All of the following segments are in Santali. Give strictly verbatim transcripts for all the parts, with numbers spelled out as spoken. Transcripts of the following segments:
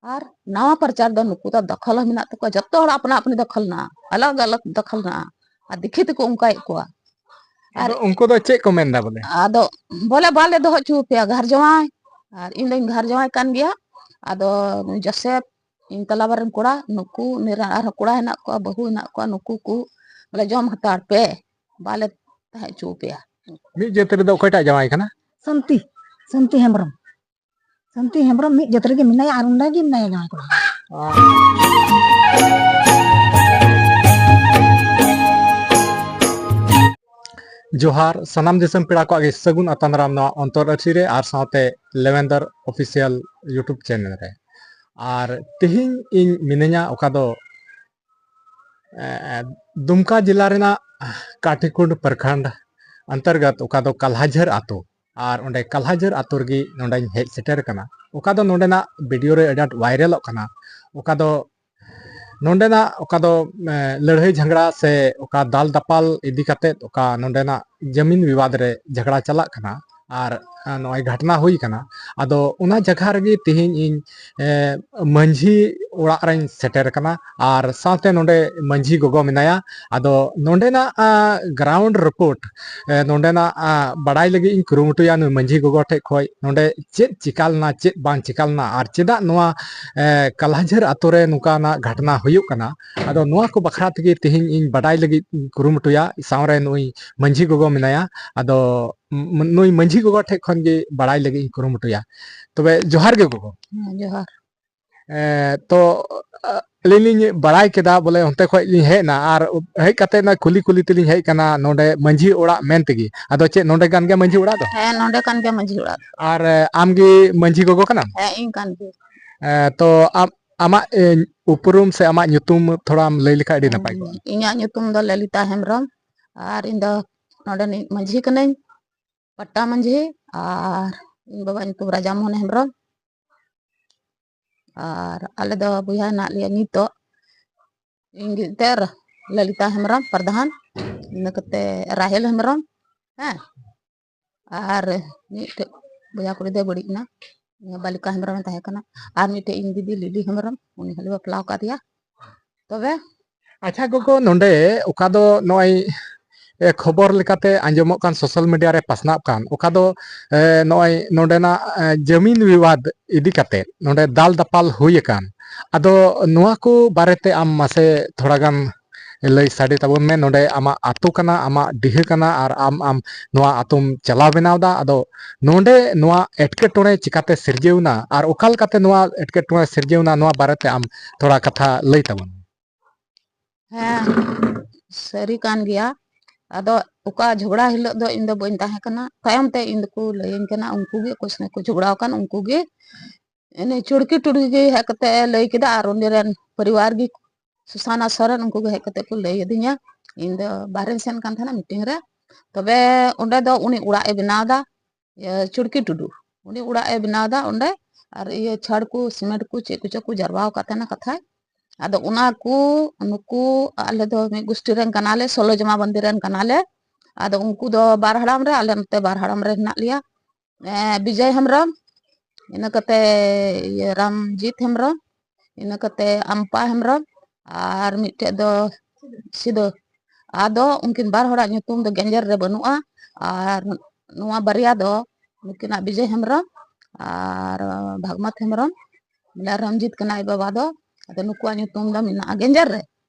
ᱟᱨ ᱱᱟᱣᱟ ᱯᱨᱚᱪᱟᱨ ᱫᱚ ᱱᱩᱠᱩ ᱫᱚ ᱫᱚᱠᱷᱚᱞ ᱦᱚᱸ ᱢᱮᱱᱟᱜ ᱛᱟᱠᱚᱣᱟ, ᱡᱚᱛᱚ ᱦᱚᱲ ᱟᱯᱱᱟ ᱟᱯᱱᱤ ᱫᱚᱠᱷᱚᱞ ᱢᱮᱱᱟᱜᱼᱟ, ᱟᱞᱟᱜᱽ ᱟᱞᱟᱜᱽ ᱫᱚᱠᱷᱚᱞ ᱢᱮᱱᱟᱜᱼᱟ᱾ ᱟᱨ ᱫᱤᱠᱷᱤ ᱛᱮᱠᱚ ᱚᱱᱠᱟᱭᱮᱫ ᱠᱚᱣᱟ᱾ ᱟᱨ ᱟᱫᱚ ᱩᱱᱠᱩ ᱫᱚ ᱪᱮᱫ ᱠᱚ ᱢᱮᱱᱫᱟ ᱵᱚᱞᱮ? ᱟᱫᱚ ᱵᱚᱞᱮ ᱵᱟᱞᱮ ᱫᱚᱦᱚ ᱦᱚᱪᱚ ᱟᱯᱮᱭᱟ ᱜᱷᱟᱨ ᱡᱟᱶᱟᱭ, ᱟᱨ ᱤᱧ ᱫᱚᱧ ᱜᱷᱟᱨ ᱡᱟᱶᱟᱭ ᱠᱟᱱ ᱜᱮᱭᱟ᱾ ᱟᱫᱚ ᱡᱳᱥᱮᱯ, ᱤᱧ ᱛᱟᱞᱟ ᱵᱟᱨᱮᱱ ᱠᱚᱲᱟ, ᱱᱩᱠᱩ ᱱᱤᱨᱟ ᱟᱨᱦᱚᱸ ᱠᱚᱲᱟ ᱦᱮᱱᱟᱜ ᱠᱚᱣᱟ, ᱵᱟᱹᱦᱩ ᱦᱮᱱᱟᱜ ᱠᱚᱣᱟ, ᱱᱩᱠᱩ ᱠᱚ ᱵᱚᱞᱮ ᱡᱚᱢ ᱦᱟᱛᱟᱲ ᱯᱮ, ᱵᱟᱞᱮ ᱛᱟᱦᱮᱸ ᱦᱚᱪᱚ ᱟᱯᱮᱭᱟ᱾ ᱢᱤᱫ ᱡᱟᱹᱛ ᱨᱮᱫᱚ ᱚᱠᱚᱭᱴᱟᱜ ᱡᱟᱶᱟᱭ ᱠᱟᱱᱟ? ᱥᱟᱱᱛᱤ, ᱥᱟᱱᱛᱤ ᱦᱮᱢᱵᱨᱚᱢ᱾ ᱥᱟᱱᱛᱤ ᱦᱮᱢᱵᱨᱚᱢ ᱢᱤᱫ ᱡᱟᱹᱛ ᱨᱮᱜᱮ ᱢᱮᱱᱟᱭᱟ ᱟᱨ ᱚᱸᱰᱮ ᱜᱮ ᱢᱮᱱᱟᱭᱟ ᱡᱟᱶᱟᱭ ᱠᱚᱲᱟ᱾ ᱡᱚᱦᱟᱨ, ᱥᱟᱱᱟᱢ ᱫᱤᱥᱚᱢ ᱯᱮᱲᱟ ᱠᱚᱣᱟᱜ ᱜᱮ ᱥᱟᱹᱜᱩᱱ ᱟᱛᱟᱝ ᱫᱟᱨᱟᱢ ᱱᱚᱣᱟ ᱚᱱᱛᱚᱨ ᱟᱹᱨᱥᱤ ᱨᱮ ᱟᱨ ᱥᱟᱶᱛᱮ ᱞᱮᱣᱮᱱᱫᱚᱨ ᱚᱯᱷᱤᱥᱤᱭᱟᱞ YouTube ᱪᱮᱱᱮᱞ ᱨᱮ᱾ ᱟᱨ ᱛᱮᱦᱮᱧ ᱤᱧ ᱢᱤᱱᱟᱹᱧᱟ ᱚᱠᱟ ᱫᱚ, ᱮ, ᱫᱩᱢᱠᱟ ᱡᱮᱞᱟ ᱨᱮᱱᱟᱜ ᱠᱟᱴᱷᱤᱠᱩᱸᱰ ᱯᱨᱚᱠᱷᱚᱸᱰ ᱚᱱᱛᱚᱨᱜᱚᱛ ᱚᱠᱟ ᱫᱚ ᱠᱟᱞᱦᱟᱡᱷᱟᱹᱨ ᱟᱛᱳ, ᱟᱨ ᱚᱸᱰᱮ ᱠᱟᱞᱦᱟᱡᱷᱟᱹᱨ ᱟᱛᱳ ᱨᱮᱜᱮ ᱱᱚᱰᱮᱧ ᱦᱮᱡ ᱥᱮᱴᱮᱨ ᱟᱠᱟᱱᱟ᱾ ᱚᱠᱟ ᱫᱚ ᱱᱚᱰᱮᱱᱟᱜ ᱵᱷᱤᱰᱤᱭᱳ ᱨᱮ ᱟᱹᱰᱤ ᱟᱸᱴ ᱵᱷᱟᱭᱨᱟᱞᱚᱜ ᱠᱟᱱᱟ, ᱚᱠᱟ ᱫᱚ ᱱᱚᱰᱮᱱᱟᱜ ᱚᱠᱟ ᱫᱚ, ᱮ, ᱞᱟᱹᱲᱦᱟᱹᱭ ᱡᱷᱟᱜᱽᱲᱟ ᱥᱮ ᱚᱠᱟ ᱫᱟᱞ ᱫᱟᱯᱟᱞ ᱤᱫᱤ ᱠᱟᱛᱮᱫ ᱚᱠᱟ ᱱᱚᱰᱮᱱᱟᱜ ᱡᱟᱢᱤᱱ ᱵᱤᱵᱟᱫ ᱨᱮ ᱡᱷᱟᱜᱽᱲᱟ ᱪᱟᱞᱟᱜ ᱠᱟᱱᱟ ᱟᱨ, ᱮ, ᱱᱚᱜᱼᱚᱭ ᱜᱷᱟᱴᱱᱟ ᱦᱩᱭ ᱠᱟᱱᱟ᱾ ᱟᱫᱚ ᱚᱱᱟ ᱡᱟᱭᱜᱟ ᱨᱮᱜᱮ ᱛᱮᱦᱮᱧ ᱤᱧ, ᱮ, ᱢᱟᱹᱡᱷᱤ ᱚᱲᱟᱜ ᱨᱮᱧ ᱥᱮᱴᱮᱨ ᱟᱠᱟᱱᱟ ᱟᱨ ᱥᱟᱶᱛᱮ ᱱᱚᱰᱮ ᱢᱟᱹᱡᱷᱤ ᱜᱚᱜᱚ ᱢᱮᱱᱟᱭᱟ᱾ ᱟᱫᱚ ᱱᱚᱰᱮᱱᱟᱜ, ᱟ, ᱜᱨᱟᱣᱩᱱᱰ ᱨᱤᱯᱳᱨᱴ, ᱮ, ᱱᱚᱰᱮᱱᱟᱜ, ᱟ, ᱵᱟᱲᱟᱭ ᱞᱟᱹᱜᱤᱫ ᱤᱧ ᱠᱩᱨᱩᱢᱩᱴᱩᱭᱟ ᱱᱩᱭ ᱢᱟᱹᱡᱷᱤ ᱜᱚᱜᱚ ᱴᱷᱮᱡ ᱠᱷᱚᱡ ᱱᱚᱰᱮ ᱪᱮᱫ ᱪᱤᱠᱟ ᱞᱮᱱᱟ, ᱪᱮᱫ ᱵᱟᱝ ᱪᱤᱠᱟ ᱞᱮᱱᱟ ᱟᱨ ᱪᱮᱫᱟᱜ ᱱᱚᱣᱟ, ᱮ, ᱠᱟᱞᱦᱟᱡᱷᱟᱹᱨ ᱟᱛᱳ ᱨᱮ ᱱᱚᱝᱠᱟᱱᱟᱜ ᱜᱷᱟᱴᱱᱟ ᱦᱩᱭᱩᱜ ᱠᱟᱱᱟ᱾ ᱟᱫᱚ ᱱᱚᱣᱟ ᱠᱚ ᱵᱟᱠᱷᱨᱟ ᱛᱮᱜᱮ ᱛᱮᱦᱮᱧ ᱤᱧ ᱵᱟᱰᱟᱭ ᱞᱟᱹᱜᱤᱫ ᱤᱧ ᱠᱩᱨᱩᱢᱩᱴᱩᱭᱟ᱾ ᱥᱟᱶᱨᱮ ᱱᱩᱭ ᱢᱟᱹᱡᱷᱤ ᱜᱚᱜᱚ ᱢᱮᱱᱟᱭᱟ᱾ ᱟᱫᱚ ᱢ-, ᱱᱩᱭ ᱢᱟᱹᱡᱷᱤ ᱜᱚᱜᱚ ᱴᱷᱮᱡ ᱠᱷᱚᱱ ᱜᱮ ᱵᱟᱲᱟᱭ ᱞᱟᱹᱜᱤᱫ ᱤᱧ ᱠᱩᱨᱩᱢᱩᱴᱩᱭᱟ᱾ ᱛᱚᱵᱮ ᱡᱚᱦᱟᱨ ᱜᱮ ᱜᱚᱜᱚ᱾ ᱦᱮᱸ, ᱡᱚᱦᱟᱨ᱾ ᱮ, ᱛᱚ, ᱟ, ᱟᱹᱞᱤᱧ ᱞᱤᱧ ᱵᱟᱲᱟᱭ ᱠᱮᱫᱟ ᱵᱚᱞᱮ ᱚᱱᱛᱮ ᱠᱷᱚᱡ ᱞᱤᱧ ᱦᱮᱡ ᱮᱱᱟ ᱟᱨ ᱦᱮᱡ ᱠᱟᱛᱮ ᱱᱚᱜᱼᱚᱭ ᱠᱩᱞᱤ ᱠᱩᱞᱤ ᱛᱮᱞᱤᱧ ᱦᱮᱡ ᱠᱟᱱᱟ ᱱᱚᱰᱮ ᱢᱟᱹᱡᱷᱤ ᱚᱲᱟᱜ ᱢᱮᱱ ᱛᱮᱜᱮ᱾ ᱟᱫᱚ ᱪᱮᱫ ᱱᱚᱰᱮ ᱠᱟᱱ ᱜᱮᱭᱟ ᱢᱟᱹᱡᱷᱤ ᱚᱲᱟᱜ ᱫᱚ? ᱦᱮᱸ, ᱱᱚᱰᱮ ᱠᱟᱱ ᱜᱮᱭᱟ ᱢᱟᱹᱡᱷᱤ ᱚᱲᱟᱜ ᱫᱚ᱾ ᱟᱨ, ᱮ, ᱟᱢ ᱜᱮ ᱢᱟᱹᱡᱷᱤ ᱜᱚᱜᱚ ᱠᱟᱱᱟᱢ? ᱦᱮᱸ, ᱤᱧ ᱠᱟᱱ ᱜᱤᱭᱟᱹᱧ᱾ ᱮ, ᱛᱚ, ᱟᱢ, ᱟᱢᱟᱜ, ᱮ, ᱩᱯᱨᱩᱢ ᱥᱮ ᱟᱢᱟᱜ ᱧᱩᱛᱩᱢ ᱛᱷᱚᱲᱟᱢ ᱞᱟᱹᱭ ᱞᱮᱠᱷᱟᱡ ᱟᱹᱰᱤ ᱱᱟᱯᱟᱭ ᱠᱚᱜᱼᱟ᱾ ᱤᱧᱟᱹᱜ ᱧᱩᱛᱩᱢ ᱫᱚ ᱞᱚᱞᱤᱛᱟ ᱦᱮᱢᱵᱨᱚᱢ ᱟᱨ ᱤᱧ ᱫᱚ ᱱᱚᱰᱮᱱᱤᱡ ᱢᱟᱹᱡᱷᱤ ᱠᱟᱹᱱᱟᱹᱧ, ᱯᱟᱴᱟ ᱢᱟᱹᱡᱷᱤ, ᱟᱨ ᱤᱧ ᱵᱟᱵᱟᱣᱟᱜ ᱧᱩᱛᱩᱢ ᱨᱟᱡᱟ ᱢᱳᱦᱚᱱ ᱦᱮᱢᱵᱨᱚᱢ᱾ ᱟᱨ ᱟᱞᱮ ᱫᱚ ᱵᱚᱭᱦᱟ ᱦᱮᱱᱟᱜ ᱞᱮᱭᱟ ᱱᱤᱛᱚᱜ, ᱤᱧ ᱜᱮ ᱛᱮᱨ, ᱞᱚᱞᱤᱛᱟ ᱦᱮᱢᱵᱨᱚᱢ ᱯᱨᱚᱫᱷᱟᱱ, ᱤᱱᱟᱹ ᱠᱟᱛᱮ ᱨᱟᱦᱮᱞ ᱦᱮᱢᱵᱨᱚᱢ, ᱦᱮᱸ, ᱟᱨ ᱢᱤᱫᱴᱮᱡ ᱵᱚᱭᱦᱟ ᱠᱩᱲᱤ ᱫᱚᱭ ᱵᱟᱹᱲᱤᱡ ᱮᱱᱟ, ᱤᱭᱟᱹ ᱵᱟᱞᱤᱠᱟ ᱦᱮᱢᱵᱨᱚᱢᱮ ᱛᱟᱦᱮᱸ ᱠᱟᱱᱟ, ᱟᱨ ᱢᱤᱫᱴᱮᱡ ᱤᱧ ᱫᱤᱫᱤ ᱞᱤᱞᱤ ᱦᱮᱢᱵᱨᱚᱢ, ᱩᱱᱤ ᱦᱚᱸᱞᱮ ᱵᱟᱯᱞᱟ ᱟᱠᱟᱫᱮᱭᱟ᱾ ᱛᱚᱵᱮ ᱟᱪᱪᱷᱟ ᱜᱚᱜᱚ, ᱱᱚᱰᱮ ᱚᱠᱟ ᱫᱚ ᱱᱚᱜᱼᱚᱭ ᱮ, ᱠᱷᱚᱵᱚᱨ ᱞᱮᱠᱟᱛᱮ ᱟᱸᱡᱚᱢᱚᱜ ᱠᱟᱱ, ᱥᱳᱥᱟᱞ ᱢᱤᱰᱤᱭᱟ ᱨᱮ ᱯᱟᱥᱱᱟᱜ ᱠᱟᱱ, ᱚᱠᱟ ᱫᱚ ᱮ, ᱱᱚᱜᱼᱚᱭ ᱱᱚᱰᱮᱱᱟᱜ ᱮ, ᱡᱟᱹᱢᱤᱱ ᱵᱤᱵᱟᱫ ᱤᱫᱤ ᱠᱟᱛᱮ ᱱᱚᱰᱮ ᱫᱟᱞ ᱫᱟᱯᱟᱞ ᱦᱩᱭ ᱟᱠᱟᱱ, ᱟᱫᱚ ᱱᱚᱣᱟ ᱠᱚ ᱵᱟᱨᱮᱛᱮ ᱟᱢ ᱢᱟᱥᱮ ᱛᱷᱚᱲᱟ ᱜᱟᱱ ᱞᱟᱹᱭ ᱥᱟᱰᱮ ᱛᱟᱵᱚᱱ ᱢᱮ᱾ ᱱᱚᱰᱮ ᱟᱢᱟᱜ ᱟᱛᱳ ᱠᱟᱱᱟ, ᱟᱢᱟᱜ ᱰᱤᱦᱟᱹ ᱠᱟᱱᱟ, ᱟᱨ ᱟᱢ ᱟᱢ ᱱᱚᱣᱟ ᱟᱛᱳᱢ ᱪᱟᱞᱟᱣ ᱵᱮᱱᱟᱣ ᱮᱫᱟ᱾ ᱟᱫᱚ ᱱᱚᱰᱮ ᱱᱚᱣᱟ ᱮᱴᱠᱮᱴᱚᱬᱮ ᱪᱤᱠᱟᱛᱮ ᱥᱤᱨᱡᱟᱹᱣ ᱮᱱᱟ ᱟᱨ ᱚᱠᱟ ᱞᱮᱠᱟᱛᱮ ᱱᱚᱣᱟ ᱮᱴᱠᱮᱴᱚᱬᱮ ᱥᱤᱨᱡᱟᱹᱣ ᱮᱱᱟ, ᱱᱚᱣᱟ ᱵᱟᱨᱮᱛᱮ ᱟᱢ ᱛᱷᱚᱲᱟ ᱠᱟᱛᱷᱟ ᱞᱟᱹᱭ ᱛᱟᱵᱚᱱ ᱢᱮ᱾ ᱦᱮᱸ, ᱥᱟᱹᱨᱤ ᱠᱟᱱ ᱜᱮᱭᱟ᱾ ᱟᱫᱚ ᱚᱠᱟ ᱡᱷᱚᱜᱽᱲᱟ ᱦᱤᱞᱳᱜ ᱫᱚ ᱤᱧ ᱫᱚ ᱵᱟᱹᱧ ᱛᱟᱦᱮᱸ ᱠᱟᱱᱟ, ᱛᱟᱭᱚᱢ ᱛᱮ ᱤᱧ ᱫᱚᱠᱚ ᱞᱟᱹᱭᱟᱹᱧ ᱠᱟᱱᱟ, ᱩᱱᱠᱩ ᱜᱮ ᱚᱠᱚᱭ ᱥᱚᱸᱜᱮ ᱠᱚ ᱡᱷᱚᱜᱽᱲᱟ ᱟᱠᱟᱱ, ᱩᱱᱠᱩ ᱜᱮ ᱩᱱᱤ ᱪᱩᱲᱠᱤ ᱴᱩᱰᱩ ᱜᱮ ᱦᱮᱡ ᱠᱟᱛᱮ ᱞᱟᱹᱭ ᱠᱮᱫᱟ, ᱟᱨ ᱩᱱᱤ ᱨᱮᱱ ᱯᱚᱨᱤᱵᱟᱨ ᱜᱮ, ᱥᱩᱥᱟᱱᱟ ᱥᱚᱨᱮᱱ, ᱩᱱᱠᱩ ᱜᱮ ᱦᱮᱡ ᱠᱟᱛᱮ ᱠᱚ ᱞᱟᱹᱭ ᱟᱹᱫᱤᱧᱟ᱾ ᱤᱧ ᱫᱚ ᱵᱟᱦᱨᱮᱧ ᱥᱮᱱ ᱠᱟᱱ ᱛᱟᱦᱮᱱᱟ ᱢᱤᱴᱤᱝ ᱨᱮ᱾ ᱛᱚᱵᱮ ᱚᱸᱰᱮ ᱫᱚ ᱩᱱᱤ ᱚᱲᱟᱜ ᱮ ᱵᱮᱱᱟᱣ ᱮᱫᱟ, ᱤᱭᱟᱹ ᱪᱩᱲᱠᱤ ᱴᱩᱰᱩ, ᱩᱱᱤ ᱚᱲᱟᱜ ᱮ ᱵᱮᱱᱟᱣ ᱮᱫᱟ ᱚᱸᱰᱮ, ᱟᱨ ᱤᱭᱟᱹ ᱪᱷᱟᱲ ᱠᱚ ᱥᱤᱢᱮᱱᱴ ᱠᱚ ᱪᱮᱫ ᱠᱚᱪᱚ ᱠᱚ ᱡᱟᱨᱣᱟ ᱟᱠᱟᱫ ᱛᱟᱦᱮᱱᱟ ᱠᱟᱛᱷᱟᱭ᱾ ᱟᱫᱚ ᱚᱱᱟ ᱠᱚ ᱱᱩᱠᱩ, ᱟᱞᱮ ᱫᱚ ᱢᱤᱫ ᱜᱩᱥᱴᱤ ᱨᱮᱱ ᱠᱟᱱᱟᱞᱮ, ᱥᱳᱞᱳ ᱡᱚᱢᱟ ᱵᱟᱱᱫᱤ ᱨᱮᱱ ᱠᱟᱱᱟᱞᱮ᱾ ᱟᱫᱚ ᱩᱱᱠᱩ ᱫᱚ ᱵᱟᱨ ᱦᱟᱲᱟᱢ ᱨᱮ, ᱟᱞᱮ ᱱᱚᱛᱮ ᱵᱟᱨ ᱦᱟᱲᱟᱢ ᱨᱮ ᱦᱮᱱᱟᱜ ᱞᱮᱭᱟ᱾ ᱮᱸ, ᱵᱤᱡᱚᱭ ᱦᱮᱢᱵᱨᱚᱢ, ᱤᱱᱟᱹ ᱠᱟᱛᱮ ᱤᱭᱟᱹ ᱨᱟᱢᱡᱤᱛ ᱦᱮᱢᱵᱨᱚᱢ, ᱤᱱᱟᱹ ᱠᱟᱛᱮ ᱟᱢᱯᱟ ᱦᱮᱢᱵᱨᱚᱢ, ᱟᱨ ᱢᱤᱫᱴᱮᱡ ᱫᱚ ᱥᱤᱫᱟᱹ᱾ ᱟᱫᱚ ᱩᱱᱠᱤᱱ ᱵᱟᱨ ᱦᱚᱲᱟᱜ ᱧᱩᱛᱩᱢ ᱫᱚ ᱜᱮᱸᱡᱮᱨ ᱨᱮ ᱵᱟᱹᱱᱩᱜᱼᱟ᱾ ᱟᱨ ᱱᱚᱣᱟ ᱵᱟᱨᱭᱟ ᱫᱚ ᱱᱩᱠᱤᱱᱟᱜ ᱵᱤᱡᱚᱭ ᱦᱮᱢᱵᱨᱚᱢ ᱟᱨ ᱵᱷᱟᱜᱽᱢᱟᱛ ᱦᱮᱢᱵᱨᱚᱢ, ᱵᱚᱞᱮ ᱨᱚᱧᱡᱤᱛ ᱠᱟᱱᱟᱭ ᱵᱟᱵᱟ ᱫᱚ᱾ ᱟᱫᱚ ᱱᱩᱠᱩᱣᱟᱜ ᱧᱩᱛᱩᱢ ᱫᱚ ᱢᱮᱱᱟᱜᱼᱟ ᱜᱮᱸᱡᱮᱨ ᱨᱮ,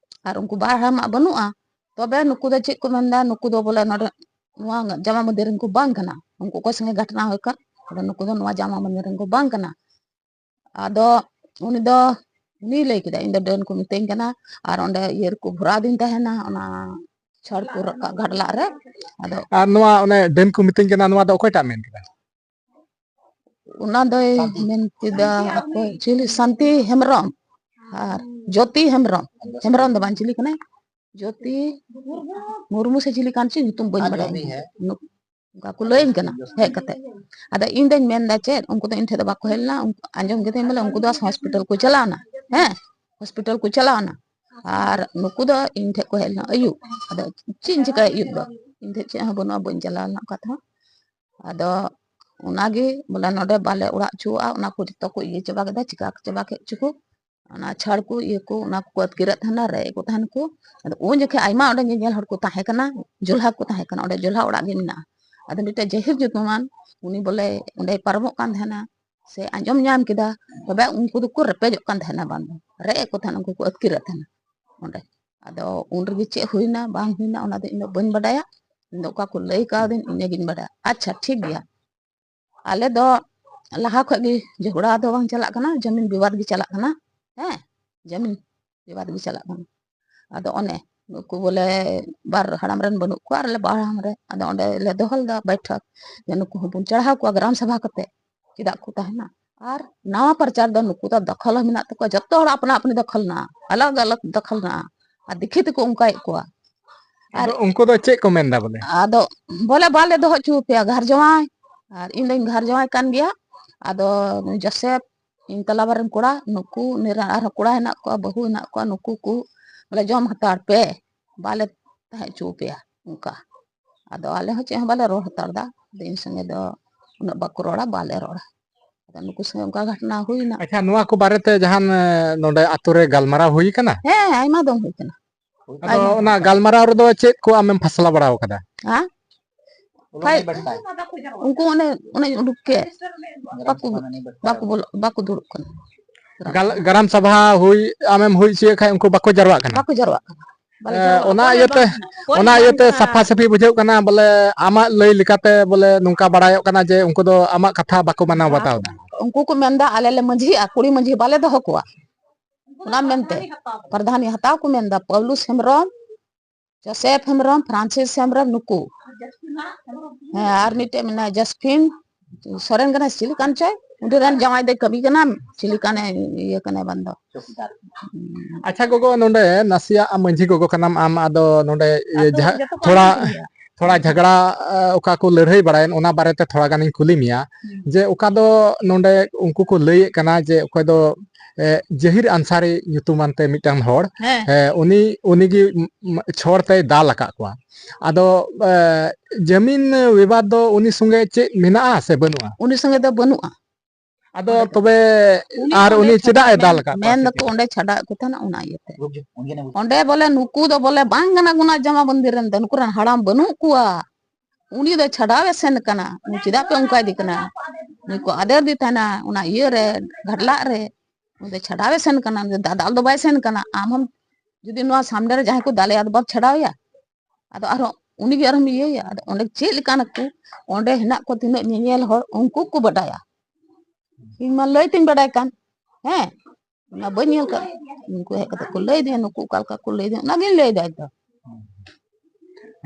ᱟᱨ ᱩᱱᱠᱩ ᱵᱟᱨ ᱦᱟᱲᱟᱢᱟᱜ ᱵᱟᱹᱱᱩᱜᱼᱟ᱾ ᱛᱚᱵᱮ ᱱᱩᱠᱩ ᱫᱚ ᱪᱮᱫ ᱠᱚ ᱢᱮᱱᱫᱟ, ᱱᱩᱠᱩ ᱫᱚ ᱵᱚᱞᱮ ᱱᱚᱰᱮ ᱱᱚᱣᱟ ᱡᱟᱢᱟ ᱢᱚᱱᱫᱤᱨ ᱨᱮᱱ ᱠᱚ ᱵᱟᱝ ᱠᱟᱱᱟ, ᱩᱱᱠᱩ ᱚᱠᱚᱭ ᱥᱚᱸᱜᱮ ᱜᱷᱟᱴᱱᱟ ᱦᱩᱭ ᱠᱟᱱ, ᱟᱫᱚ ᱱᱩᱠᱩ ᱫᱚ ᱱᱚᱣᱟ ᱡᱟᱢᱟ ᱢᱚᱱᱫᱤᱨ ᱨᱮᱱ ᱠᱚ ᱵᱟᱝ ᱠᱟᱱᱟ᱾ ᱟᱫᱚ ᱩᱱᱤ ᱫᱚ, ᱩᱱᱤᱭ ᱞᱟᱹᱭ ᱠᱮᱫᱟ, "ᱤᱧ ᱫᱚ ᱰᱟᱹᱱ ᱠᱚ ᱢᱤᱛᱟᱹᱧ ᱠᱟᱱᱟ, ᱟᱨ ᱚᱸᱰᱮ ᱤᱭᱟᱹ ᱨᱮᱠᱚ ᱵᱷᱚᱨᱟᱣ ᱫᱤᱧ ᱛᱟᱦᱮᱱᱟ, ᱚᱱᱟ ᱪᱷᱟᱲ ᱠᱚ ᱨᱟᱠᱟᱵ ᱜᱷᱟᱴᱞᱟᱜ ᱨᱮ᱾" ᱟᱫᱚ ᱟᱨ ᱱᱚᱣᱟ ᱚᱱᱮ ᱰᱟᱹᱱ ᱠᱚ ᱢᱤᱛᱟᱹᱧ ᱠᱟᱱᱟ, ᱱᱚᱣᱟ ᱫᱚ ᱚᱠᱚᱭᱴᱟᱜ ᱢᱮᱱ ᱠᱮᱫᱟ? ᱚᱱᱟ ᱫᱚᱭ ᱢᱮᱱ ᱠᱮᱫᱟ, ᱚᱠᱚᱭ ᱪᱤᱞᱤ, ᱥᱟᱱᱛᱤ ᱦᱮᱢᱵᱨᱚᱢ ᱟᱨ ᱡᱳᱛᱤ ᱦᱮᱢᱵᱨᱚᱢ, ᱦᱮᱢᱵᱨᱚᱢ ᱫᱚ ᱵᱟᱝ, ᱪᱤᱞᱤ ᱠᱟᱱᱟᱭ, ᱡᱳᱛᱤ ᱢᱩᱨᱢᱩ ᱥᱮ ᱪᱤᱞᱤ ᱠᱟᱱ ᱪᱚ, ᱧᱩᱛᱩᱢ ᱵᱟᱹᱧ ᱵᱟᱲᱟᱭᱟ᱾ ᱱᱩ-, ᱚᱱᱠᱟ ᱠᱚ ᱞᱟᱹᱭᱟᱹᱧ ᱠᱟᱱᱟ ᱦᱮᱡ ᱠᱟᱛᱮ᱾ ᱟᱫᱚ ᱤᱧ ᱫᱚᱧ ᱢᱮᱱᱫᱟ ᱪᱮᱫ, ᱩᱱᱠᱩ ᱫᱚ ᱤᱧ ᱴᱷᱮᱡ ᱫᱚ ᱵᱟᱠᱚ ᱦᱮᱡ ᱞᱮᱱᱟ, ᱩᱱᱠᱩ ᱟᱸᱡᱚᱢ ᱠᱮᱫᱟᱹᱧ ᱵᱚᱞᱮ ᱩᱱᱠᱩ ᱫᱚ ᱦᱚᱥᱯᱤᱴᱟᱞ ᱠᱚ ᱪᱟᱞᱟᱣᱱᱟ, ᱦᱮᱸ, ᱦᱚᱥᱯᱤᱴᱟᱞ ᱠᱚ ᱪᱟᱞᱟᱣᱱᱟ᱾ ᱟᱨ ᱱᱩᱠᱩ ᱫᱚ ᱤᱧ ᱴᱷᱮᱡ ᱠᱚ ᱦᱮᱡ ᱞᱮᱱᱟ ᱟᱹᱭᱩᱵ᱾ ᱟᱫᱚ ᱪᱮᱫ ᱤᱧ ᱪᱤᱠᱟᱹᱭᱟ ᱟᱹᱭᱩᱵ ᱫᱚ, ᱤᱧ ᱴᱷᱮᱡ ᱪᱮᱫ ᱦᱚᱸ ᱵᱟᱹᱱᱩᱜᱼᱟ, ᱵᱟᱹᱧ ᱪᱟᱞᱟᱣ ᱞᱮᱱᱟ ᱚᱠᱟ ᱛᱮᱦᱚᱸ᱾ ᱟᱫᱚ ᱚᱱᱟᱜᱮ ᱵᱚᱞᱮ ᱱᱚᱰᱮ ᱵᱟᱞᱮ ᱚᱲᱟᱜ ᱦᱚᱪᱚᱣᱟᱜᱼᱟ, ᱚᱱᱟ ᱠᱚ ᱡᱚᱛᱚ ᱠᱚ ᱤᱭᱟᱹ ᱪᱟᱵᱟ ᱠᱮᱫᱟ, ᱪᱤᱠᱟ ᱪᱟᱵᱟ ᱠᱮᱫ ᱪᱚ ᱠᱚ᱾ ᱚᱱᱟ ᱪᱷᱟᱲ ᱠᱚ ᱤᱭᱟᱹ ᱠᱚ ᱚᱱᱟ ᱠᱚᱠᱚ ᱟᱹᱛᱠᱤᱨᱮᱫ ᱛᱟᱦᱮᱱᱟ, ᱨᱮᱡ ᱮᱫ ᱠᱚ ᱛᱟᱦᱮᱱ ᱠᱚ᱾ ᱟᱫᱚ ᱩᱱ ᱡᱚᱠᱷᱮᱡ ᱟᱭᱢᱟ ᱚᱸᱰᱮ ᱧᱮᱧᱮᱞ ᱦᱚᱲ ᱠᱚ ᱛᱟᱦᱮᱸ ᱠᱟᱱᱟ, ᱡᱚᱞᱦᱟ ᱠᱚ ᱛᱟᱦᱮᱸ ᱠᱟᱱᱟ, ᱚᱸᱰᱮ ᱡᱚᱞᱦᱟ ᱚᱲᱟᱜ ᱜᱮ ᱢᱮᱱᱟᱜᱼᱟ᱾ ᱟᱫᱚ ᱢᱤᱫᱴᱮᱡ ᱡᱟᱹᱦᱤᱨ ᱧᱩᱛᱩᱢᱟᱱ ᱩᱱᱤ ᱵᱚᱞᱮ ᱚᱸᱰᱮᱭ ᱯᱟᱨᱚᱢᱚᱜ ᱠᱟᱱ ᱛᱟᱦᱮᱱᱟ, ᱥᱮ ᱟᱸᱡᱚᱢ ᱧᱟᱢ ᱠᱮᱫᱟ, ᱛᱚᱵᱮ ᱩᱱᱠᱩ ᱫᱚᱠᱚ ᱨᱮᱯᱮᱡᱚᱜ ᱠᱟᱱ ᱛᱟᱦᱮᱱᱟ, ᱵᱟᱝ ᱫᱚ ᱨᱮᱡ ᱮᱫ ᱠᱚ ᱛᱟᱦᱮᱱᱟ, ᱩᱱᱠᱩ ᱠᱚ ᱟᱹᱛᱠᱤᱨᱮᱫ ᱛᱟᱦᱮᱱᱟ ᱚᱸᱰᱮ᱾ ᱟᱫᱚ ᱩᱱ ᱨᱮᱜᱮ ᱪᱮᱫ ᱦᱩᱭᱱᱟ ᱵᱟᱝ ᱦᱩᱭᱱᱟ ᱚᱱᱟ ᱫᱚ ᱤᱧ ᱫᱚ ᱵᱟᱹᱧ ᱵᱟᱰᱟᱭᱟ, ᱤᱧ ᱫᱚ ᱚᱠᱟ ᱠᱚ ᱞᱟᱹᱭ ᱠᱟᱣᱫᱤᱧ ᱤᱱᱟᱹᱜᱤᱧ ᱵᱟᱰᱟᱭᱟ᱾ ᱟᱪᱪᱷᱟ, ᱴᱷᱤᱠ ᱜᱮᱭᱟ, ᱟᱞᱮ ᱫᱚ ᱞᱟᱦᱟ ᱠᱷᱚᱡ ᱜᱮ ᱡᱷᱚᱜᱽᱲᱟ ᱫᱚ ᱵᱟᱝ ᱪᱟᱞᱟᱜ ᱠᱟᱱᱟ, ᱡᱟᱢᱤᱱ ᱵᱤᱵᱟᱫ ᱜᱮ ᱪᱟᱞᱟᱜ ᱠᱟᱱᱟ᱾ ᱦᱮᱸ, ᱡᱟᱢᱤᱱ ᱵᱤᱵᱟᱫ ᱜᱮ ᱪᱟᱞᱟᱜ ᱠᱟᱱᱟ᱾ ᱟᱫᱚ ᱚᱱᱮ ᱱᱩᱠᱩ ᱵᱚᱞᱮ ᱵᱟᱨ ᱦᱟᱲᱟᱢ ᱨᱮᱱ ᱵᱟᱹᱱᱩᱜ ᱠᱚᱣᱟ, ᱟᱨ ᱟᱞᱮ ᱵᱟᱨ ᱦᱟᱲᱟᱢ ᱨᱮ, ᱟᱫᱚ ᱚᱸᱰᱮ ᱞᱮ ᱫᱚᱦᱚ ᱞᱮᱫᱟ ᱵᱟᱭᱴᱷᱚᱠ, ᱡᱮ ᱱᱩᱠᱩ ᱦᱚᱸᱵᱚᱱ ᱪᱟᱲᱦᱟᱣ ᱠᱚᱣᱟ ᱜᱨᱟᱢ ᱥᱟᱵᱷᱟ ᱠᱟᱛᱮ, ᱪᱮᱫᱟᱜ ᱠᱚ ᱛᱟᱦᱮᱱᱟ? ᱟᱨ ᱱᱟᱣᱟ ᱯᱨᱚᱪᱟᱨ ᱫᱚ ᱱᱩᱠᱩ ᱫᱚ ᱫᱚᱠᱷᱚᱞ ᱦᱚᱸ ᱢᱮᱱᱟᱜ ᱛᱟᱠᱚᱣᱟ, ᱡᱚᱛᱚ ᱦᱚᱲ ᱟᱯᱱᱟ ᱟᱯᱱᱤ ᱫᱚᱠᱷᱚᱞ ᱢᱮᱱᱟᱜᱼᱟ, ᱟᱞᱟᱜᱽ ᱟᱞᱟᱜᱽ ᱫᱚᱠᱷᱚᱞ ᱢᱮᱱᱟᱜᱼᱟ, ᱟᱨ ᱫᱤᱠᱷᱤ ᱛᱮᱠᱚ ᱚᱱᱠᱟᱭᱮᱫ ᱠᱚᱣᱟ᱾ ᱟᱨ ᱟᱫᱚ ᱩᱱᱠᱩ ᱫᱚ ᱪᱮᱫ ᱠᱚ ᱢᱮᱱᱫᱟ ᱵᱚᱞᱮ? ᱟᱫᱚ ᱵᱚᱞᱮ ᱵᱟᱞᱮ ᱫᱚᱦᱚ ᱦᱚᱪᱚ ᱟᱯᱮᱭᱟ ᱜᱷᱟᱨ ᱡᱟᱶᱟᱭ, ᱟᱨ ᱤᱧ ᱫᱚᱧ ᱜᱷᱟᱨ ᱡᱟᱶᱟᱭ ᱠᱟᱱ ᱜᱮᱭᱟ᱾ ᱟᱫᱚ ᱱᱩᱭ ᱡᱳᱥᱮᱯ, ᱤᱧ ᱛᱟᱞᱟ ᱵᱟᱨ ᱨᱮᱱ ᱠᱚᱲᱟ, ᱱᱩᱠᱩ ᱩᱱᱤ ᱨᱮᱱ ᱟᱨᱦᱚᱸ ᱠᱚᱲᱟ ᱦᱮᱱᱟᱜ ᱠᱚᱣᱟ, ᱵᱟᱹᱦᱩ ᱦᱮᱱᱟᱜ ᱠᱚᱣᱟ, ᱱᱩᱠᱩ ᱠᱚ ᱵᱚᱞᱮ ᱡᱚᱢ ᱦᱟᱛᱟᱲ ᱯᱮ, ᱵᱟᱞᱮ ᱛᱟᱦᱮᱸ ᱦᱚᱪᱚ ᱟᱯᱮᱭᱟ ᱚᱱᱠᱟ᱾ ᱟᱫᱚ ᱟᱞᱮ ᱦᱚᱸ ᱪᱮᱫ ᱦᱚᱸ ᱵᱟᱞᱮ ᱨᱚᱲ ᱦᱟᱛᱟᱲ ᱫᱟ, ᱟᱫᱚ ᱤᱧ ᱥᱚᱸᱜᱮ ᱫᱚ ᱩᱱᱟᱹᱜ ᱵᱟᱠᱚ ᱨᱚᱲᱟ, ᱵᱟᱞᱮ ᱨᱚᱲᱟ᱾ ᱟᱫᱚ ᱱᱩᱠᱩ ᱥᱚᱸᱜᱮ ᱚᱱᱠᱟ ᱜᱷᱚᱴᱚᱱᱟ ᱦᱩᱭᱱᱟ᱾ ᱟᱪᱪᱷᱟ, ᱱᱚᱣᱟ ᱠᱚ ᱵᱟᱨᱮᱛᱮ ᱡᱟᱦᱟᱱ, ᱮ, ᱱᱚᱰᱮ ᱟᱛᱳ ᱨᱮ ᱜᱟᱞᱢᱟᱨᱟᱣ ᱦᱩᱭ ᱠᱟᱱᱟ? ᱦᱮᱸ, ᱟᱭᱢᱟ ᱫᱚᱢ ᱦᱩᱭ ᱠᱟᱱᱟ᱾ ᱟᱫᱚ ᱟᱭᱢᱟ ᱚᱱᱟ ᱫᱚᱢ᱾ ᱜᱟᱞᱢᱟᱨᱟᱣ ᱨᱮᱫᱚ ᱪᱮᱫ ᱠᱚ ᱟᱢᱮᱢ ᱯᱷᱟᱥᱞᱟ ᱵᱟᱲᱟᱣ ᱠᱟᱫᱟ? ᱦᱮᱸ? ᱠᱷᱟᱡ ᱩᱱᱠᱩ ᱚᱱᱮ, ᱚᱱᱮ ᱩᱰᱩᱠ ᱠᱮᱫ, ᱵᱟᱠᱚ, ᱵᱟᱠᱚ ᱵᱚᱞᱚ-, ᱵᱟᱠᱚ ᱫᱩᱲᱩᱵ ᱠᱟᱱᱟ᱾ ᱜᱟᱞ-, ᱜᱨᱟᱢ ᱥᱟᱵᱷᱟ ᱦᱩᱭ ᱟᱢᱮᱢ ᱦᱩᱭ ᱦᱚᱪᱚᱭᱮᱫ ᱠᱷᱟᱡ ᱩᱱᱠᱩ ᱵᱟᱠᱚ ᱡᱟᱨᱣᱟᱜ ᱠᱟᱱᱟ? ᱵᱟᱠᱚ ᱡᱟᱨᱣᱟᱜ ᱠᱟᱱᱟ᱾ ᱵᱟᱞᱮ ᱮ, ᱡᱟᱨᱣᱟᱜ ᱚᱱᱟ ᱠᱟᱱᱟ᱾ ᱤᱭᱟᱹᱛᱮ, ᱚᱱᱟ ᱤᱭᱟᱹᱛᱮ ᱥᱟᱯᱷᱟ ᱥᱟᱹᱯᱷᱤ ᱵᱩᱡᱷᱟᱹᱜ ᱠᱟᱱᱟ ᱵᱚᱞᱮ, ᱟᱢᱟᱜ ᱞᱟᱹᱭ ᱞᱮᱠᱟᱛᱮ ᱵᱚᱞᱮ ᱱᱚᱝᱠᱟ ᱵᱟᱲᱟᱭᱚᱜ ᱠᱟᱱᱟ ᱡᱮ ᱩᱱᱠᱩ ᱫᱚ ᱟᱢᱟᱜ ᱠᱟᱛᱷᱟ ᱵᱟᱠᱚ ᱢᱟᱱᱟᱣ ᱵᱟᱛᱟᱣ ᱮᱫᱟ᱾ ᱩᱱᱠᱩ ᱠᱚ ᱢᱮᱱᱫᱟ ᱟᱞᱮ ᱞᱮ ᱢᱟᱹᱡᱷᱤᱜᱼᱟ, ᱠᱩᱲᱤ ᱢᱟᱹᱡᱷᱤ ᱵᱟᱞᱮ ᱫᱚᱦᱚ ᱠᱚᱣᱟ, ᱚᱱᱟ ᱢᱮᱱᱛᱮ ᱯᱨᱚᱫᱷᱟᱱᱤ ᱦᱟᱛᱟᱣ ᱠᱚ ᱢᱮᱱᱫᱟ᱾ ᱯᱟᱣᱞᱩᱥ ᱦᱮᱢᱵᱨᱚᱢ, ᱡᱳᱥᱮᱯ ᱦᱮᱢᱵᱨᱚᱢ, ᱯᱷᱨᱟᱱᱥᱤᱥ ᱦᱮᱢᱵᱨᱚᱢ, ᱱᱩᱠᱩ᱾ ᱦᱮᱸ, ᱟᱨ ᱢᱤᱫᱴᱮᱡ ᱢᱮᱱᱟᱭᱟ ᱡᱟᱥᱯᱷᱤᱱ ᱥᱚᱨᱮᱱ ᱠᱟᱱᱟᱭ, ᱪᱤᱞᱤ ᱠᱟᱱ ᱪᱚᱭ, ᱩᱱᱤ ᱨᱮᱱ ᱡᱟᱶᱟᱭ ᱫᱚᱭ ᱠᱟᱹᱢᱤ ᱠᱟᱱᱟ, ᱪᱤᱞᱤ ᱠᱟᱱᱮ, ᱤᱭᱟᱹ ᱠᱟᱱᱟᱭ ᱵᱟᱝ ᱫᱚ᱾ ᱟᱪᱪᱷᱟ ᱜᱚᱜᱚ, ᱱᱚᱰᱮ ᱱᱟᱥᱮᱭᱟᱜ ᱢᱟᱹᱡᱷᱤ ᱜᱚᱜᱚ ᱠᱟᱱᱟᱢ ᱟᱢ, ᱟᱫᱚ ᱱᱚᱰᱮ ᱤᱭᱟᱹ ᱟᱛᱳ ᱡᱟᱦᱟᱸ ᱡᱚᱛᱚ ᱠᱚ ᱛᱷᱚᱲᱟ ᱟᱸᱡᱚᱢ ᱜᱮᱭᱟ᱾ ᱛᱷᱚᱲᱟ ᱡᱷᱟᱜᱽᱲᱟ, ᱮ, ᱚᱠᱟ ᱠᱚ ᱞᱟᱹᱲᱦᱟᱹᱭ ᱵᱟᱲᱟᱭᱮᱱ, ᱚᱱᱟ ᱵᱟᱨᱮᱛᱮ ᱛᱷᱚᱲᱟ ᱜᱟᱱᱤᱧ ᱠᱩᱞᱤ ᱢᱮᱭᱟ᱾ ᱦᱩᱸ᱾ ᱡᱮ ᱚᱠᱟ ᱫᱚ ᱱᱚᱰᱮ ᱩᱱᱠᱩ ᱠᱚ ᱞᱟᱹᱭᱮᱫ ᱠᱟᱱᱟ ᱡᱮ ᱚᱠᱚᱭ ᱫᱚ, ᱮ, ᱡᱟᱦᱤᱨ ᱟᱱᱥᱟᱨᱤ ᱧᱩᱛᱩᱢᱟᱱ ᱛᱮ ᱢᱤᱫᱴᱟᱝ ᱦᱚᱲ, ᱦᱮᱸ᱾ ᱮ, ᱩᱱᱤ, ᱩᱱᱤᱜᱮ, ᱢ-, ᱢ-, ᱪᱷᱚᱲ ᱛᱮᱭ ᱫᱟᱞ ᱟᱠᱟᱫ ᱠᱚᱣᱟ᱾ ᱟᱫᱚ, ᱮ, ᱡᱟᱢᱤᱱ ᱵᱤᱵᱟᱫ ᱫᱚ ᱩᱱᱤ ᱥᱚᱸᱜᱮ ᱪᱮᱫ ᱢᱮᱱᱟᱜᱼᱟ ᱥᱮ ᱵᱟᱹᱱᱩᱜᱼᱟ? ᱩᱱᱤ ᱥᱚᱸᱜᱮ ᱫᱚ ᱵᱟᱹᱱᱩᱜᱼᱟ᱾ ᱟᱫᱚ ᱚᱸᱰᱮ ᱫᱚ᱾ ᱛᱚᱵᱮ ᱩᱱᱤ ᱟᱨ ᱚᱸᱰᱮ ᱩᱱᱤ ᱪᱷᱟᱰᱟᱣ ᱪᱮᱫᱟᱜ ᱮ ᱢᱮᱱ-, ᱫᱟᱞ ᱟᱠᱟᱫ ᱠᱚᱣᱟ ᱢᱮᱱ ᱥᱮ ᱫᱚᱠᱚ ᱪᱮᱫ? ᱚᱸᱰᱮ ᱪᱷᱟᱰᱟᱣ ᱮᱫ ᱠᱚ ᱛᱟᱦᱮᱱᱟ, ᱚᱱᱟ ᱤᱭᱟᱹᱛᱮ᱾ ᱚᱸᱰᱮ ᱵᱚᱞᱮ ᱱᱩᱠᱩ ᱫᱚ ᱵᱚᱞᱮ ᱵᱟᱝ ᱠᱟᱱᱟ ᱠᱚ ᱚᱱᱟ ᱡᱟᱢᱟ ᱵᱚᱱᱫᱤ ᱨᱮᱱ ᱫᱚ, ᱱᱩᱠᱩ ᱨᱮᱱ ᱦᱟᱲᱟᱢ ᱵᱟᱹᱱᱩᱜ ᱠᱚᱣᱟ᱾ ᱩᱱᱤ ᱫᱚ ᱪᱷᱟᱰᱟᱣ ᱮ ᱥᱮᱱ ᱠᱟᱱᱟ᱾ ᱩᱱᱤ ᱪᱮᱫᱟᱜ ᱯᱮ ᱚᱱᱠᱟᱭᱮᱫᱮ ᱠᱟᱱᱟ? ᱩᱱᱤ ᱠᱚ ᱟᱫᱮᱨ ᱫᱮ ᱛᱟᱦᱮᱱᱟ ᱚᱱᱟ ᱤᱭᱟᱹ ᱨᱮ, ᱜᱷᱟᱴᱞᱟᱜ ᱨᱮ᱾ ᱩᱱᱤ ᱫᱚ ᱪᱷᱟᱰᱟᱣ ᱮ ᱥᱮᱱ ᱠᱟᱱᱟ, ᱩᱱᱤ ᱫᱚ ᱫᱟᱫᱟᱞ ᱫᱚ ᱵᱟᱭ ᱥᱮᱱ ᱠᱟᱱᱟ᱾ ᱟᱢ ᱦᱚᱸ ᱡᱩᱫᱤ ᱱᱚᱣᱟ ᱥᱟᱢᱱᱮ ᱨᱮ ᱡᱟᱦᱟᱸᱭ ᱠᱚ ᱫᱟᱞᱮᱭᱟ, ᱟᱫᱚ ᱵᱟᱢ ᱪᱷᱟᱰᱟᱣᱮᱭᱟ? ᱟᱫᱚ ᱟᱨᱦᱚᱸ ᱩᱱᱤᱜᱮ ᱟᱨᱦᱚᱸᱢ ᱤᱭᱟᱹᱭᱟ᱾ ᱟᱫᱚ ᱚᱸᱰᱮ ᱪᱮᱫ ᱞᱮᱠᱟᱱ ᱠᱚ, ᱚᱸᱰᱮ ᱦᱮᱱᱟᱜ ᱠᱚ ᱛᱤᱱᱟᱹᱜ ᱧᱮᱧᱮᱞ ᱦᱚᱲ, ᱩᱱᱠᱩ ᱠᱚ ᱵᱟᱰᱟᱭᱟ᱾ ᱤᱧ ᱢᱟ ᱞᱟᱹᱭ ᱛᱤᱧ ᱵᱟᱰᱟᱭ ᱠᱟᱱ, ᱦᱮᱸ, ᱚᱱᱟ ᱵᱟᱹᱧ ᱧᱮᱞ ᱠᱟᱜ᱾ ᱩᱱᱠᱩ ᱦᱮᱡ ᱠᱟᱛᱮ ᱠᱚ ᱞᱟᱹᱭ ᱫᱤᱧᱟ, ᱱᱩᱠᱩ ᱚᱠᱟ ᱞᱮᱠᱟ ᱠᱚ ᱞᱟᱹᱭ ᱫᱤᱧᱟ, ᱚᱱᱟᱜᱤᱧ ᱞᱟᱹᱭ ᱫᱟ ᱤᱧ ᱫᱚ᱾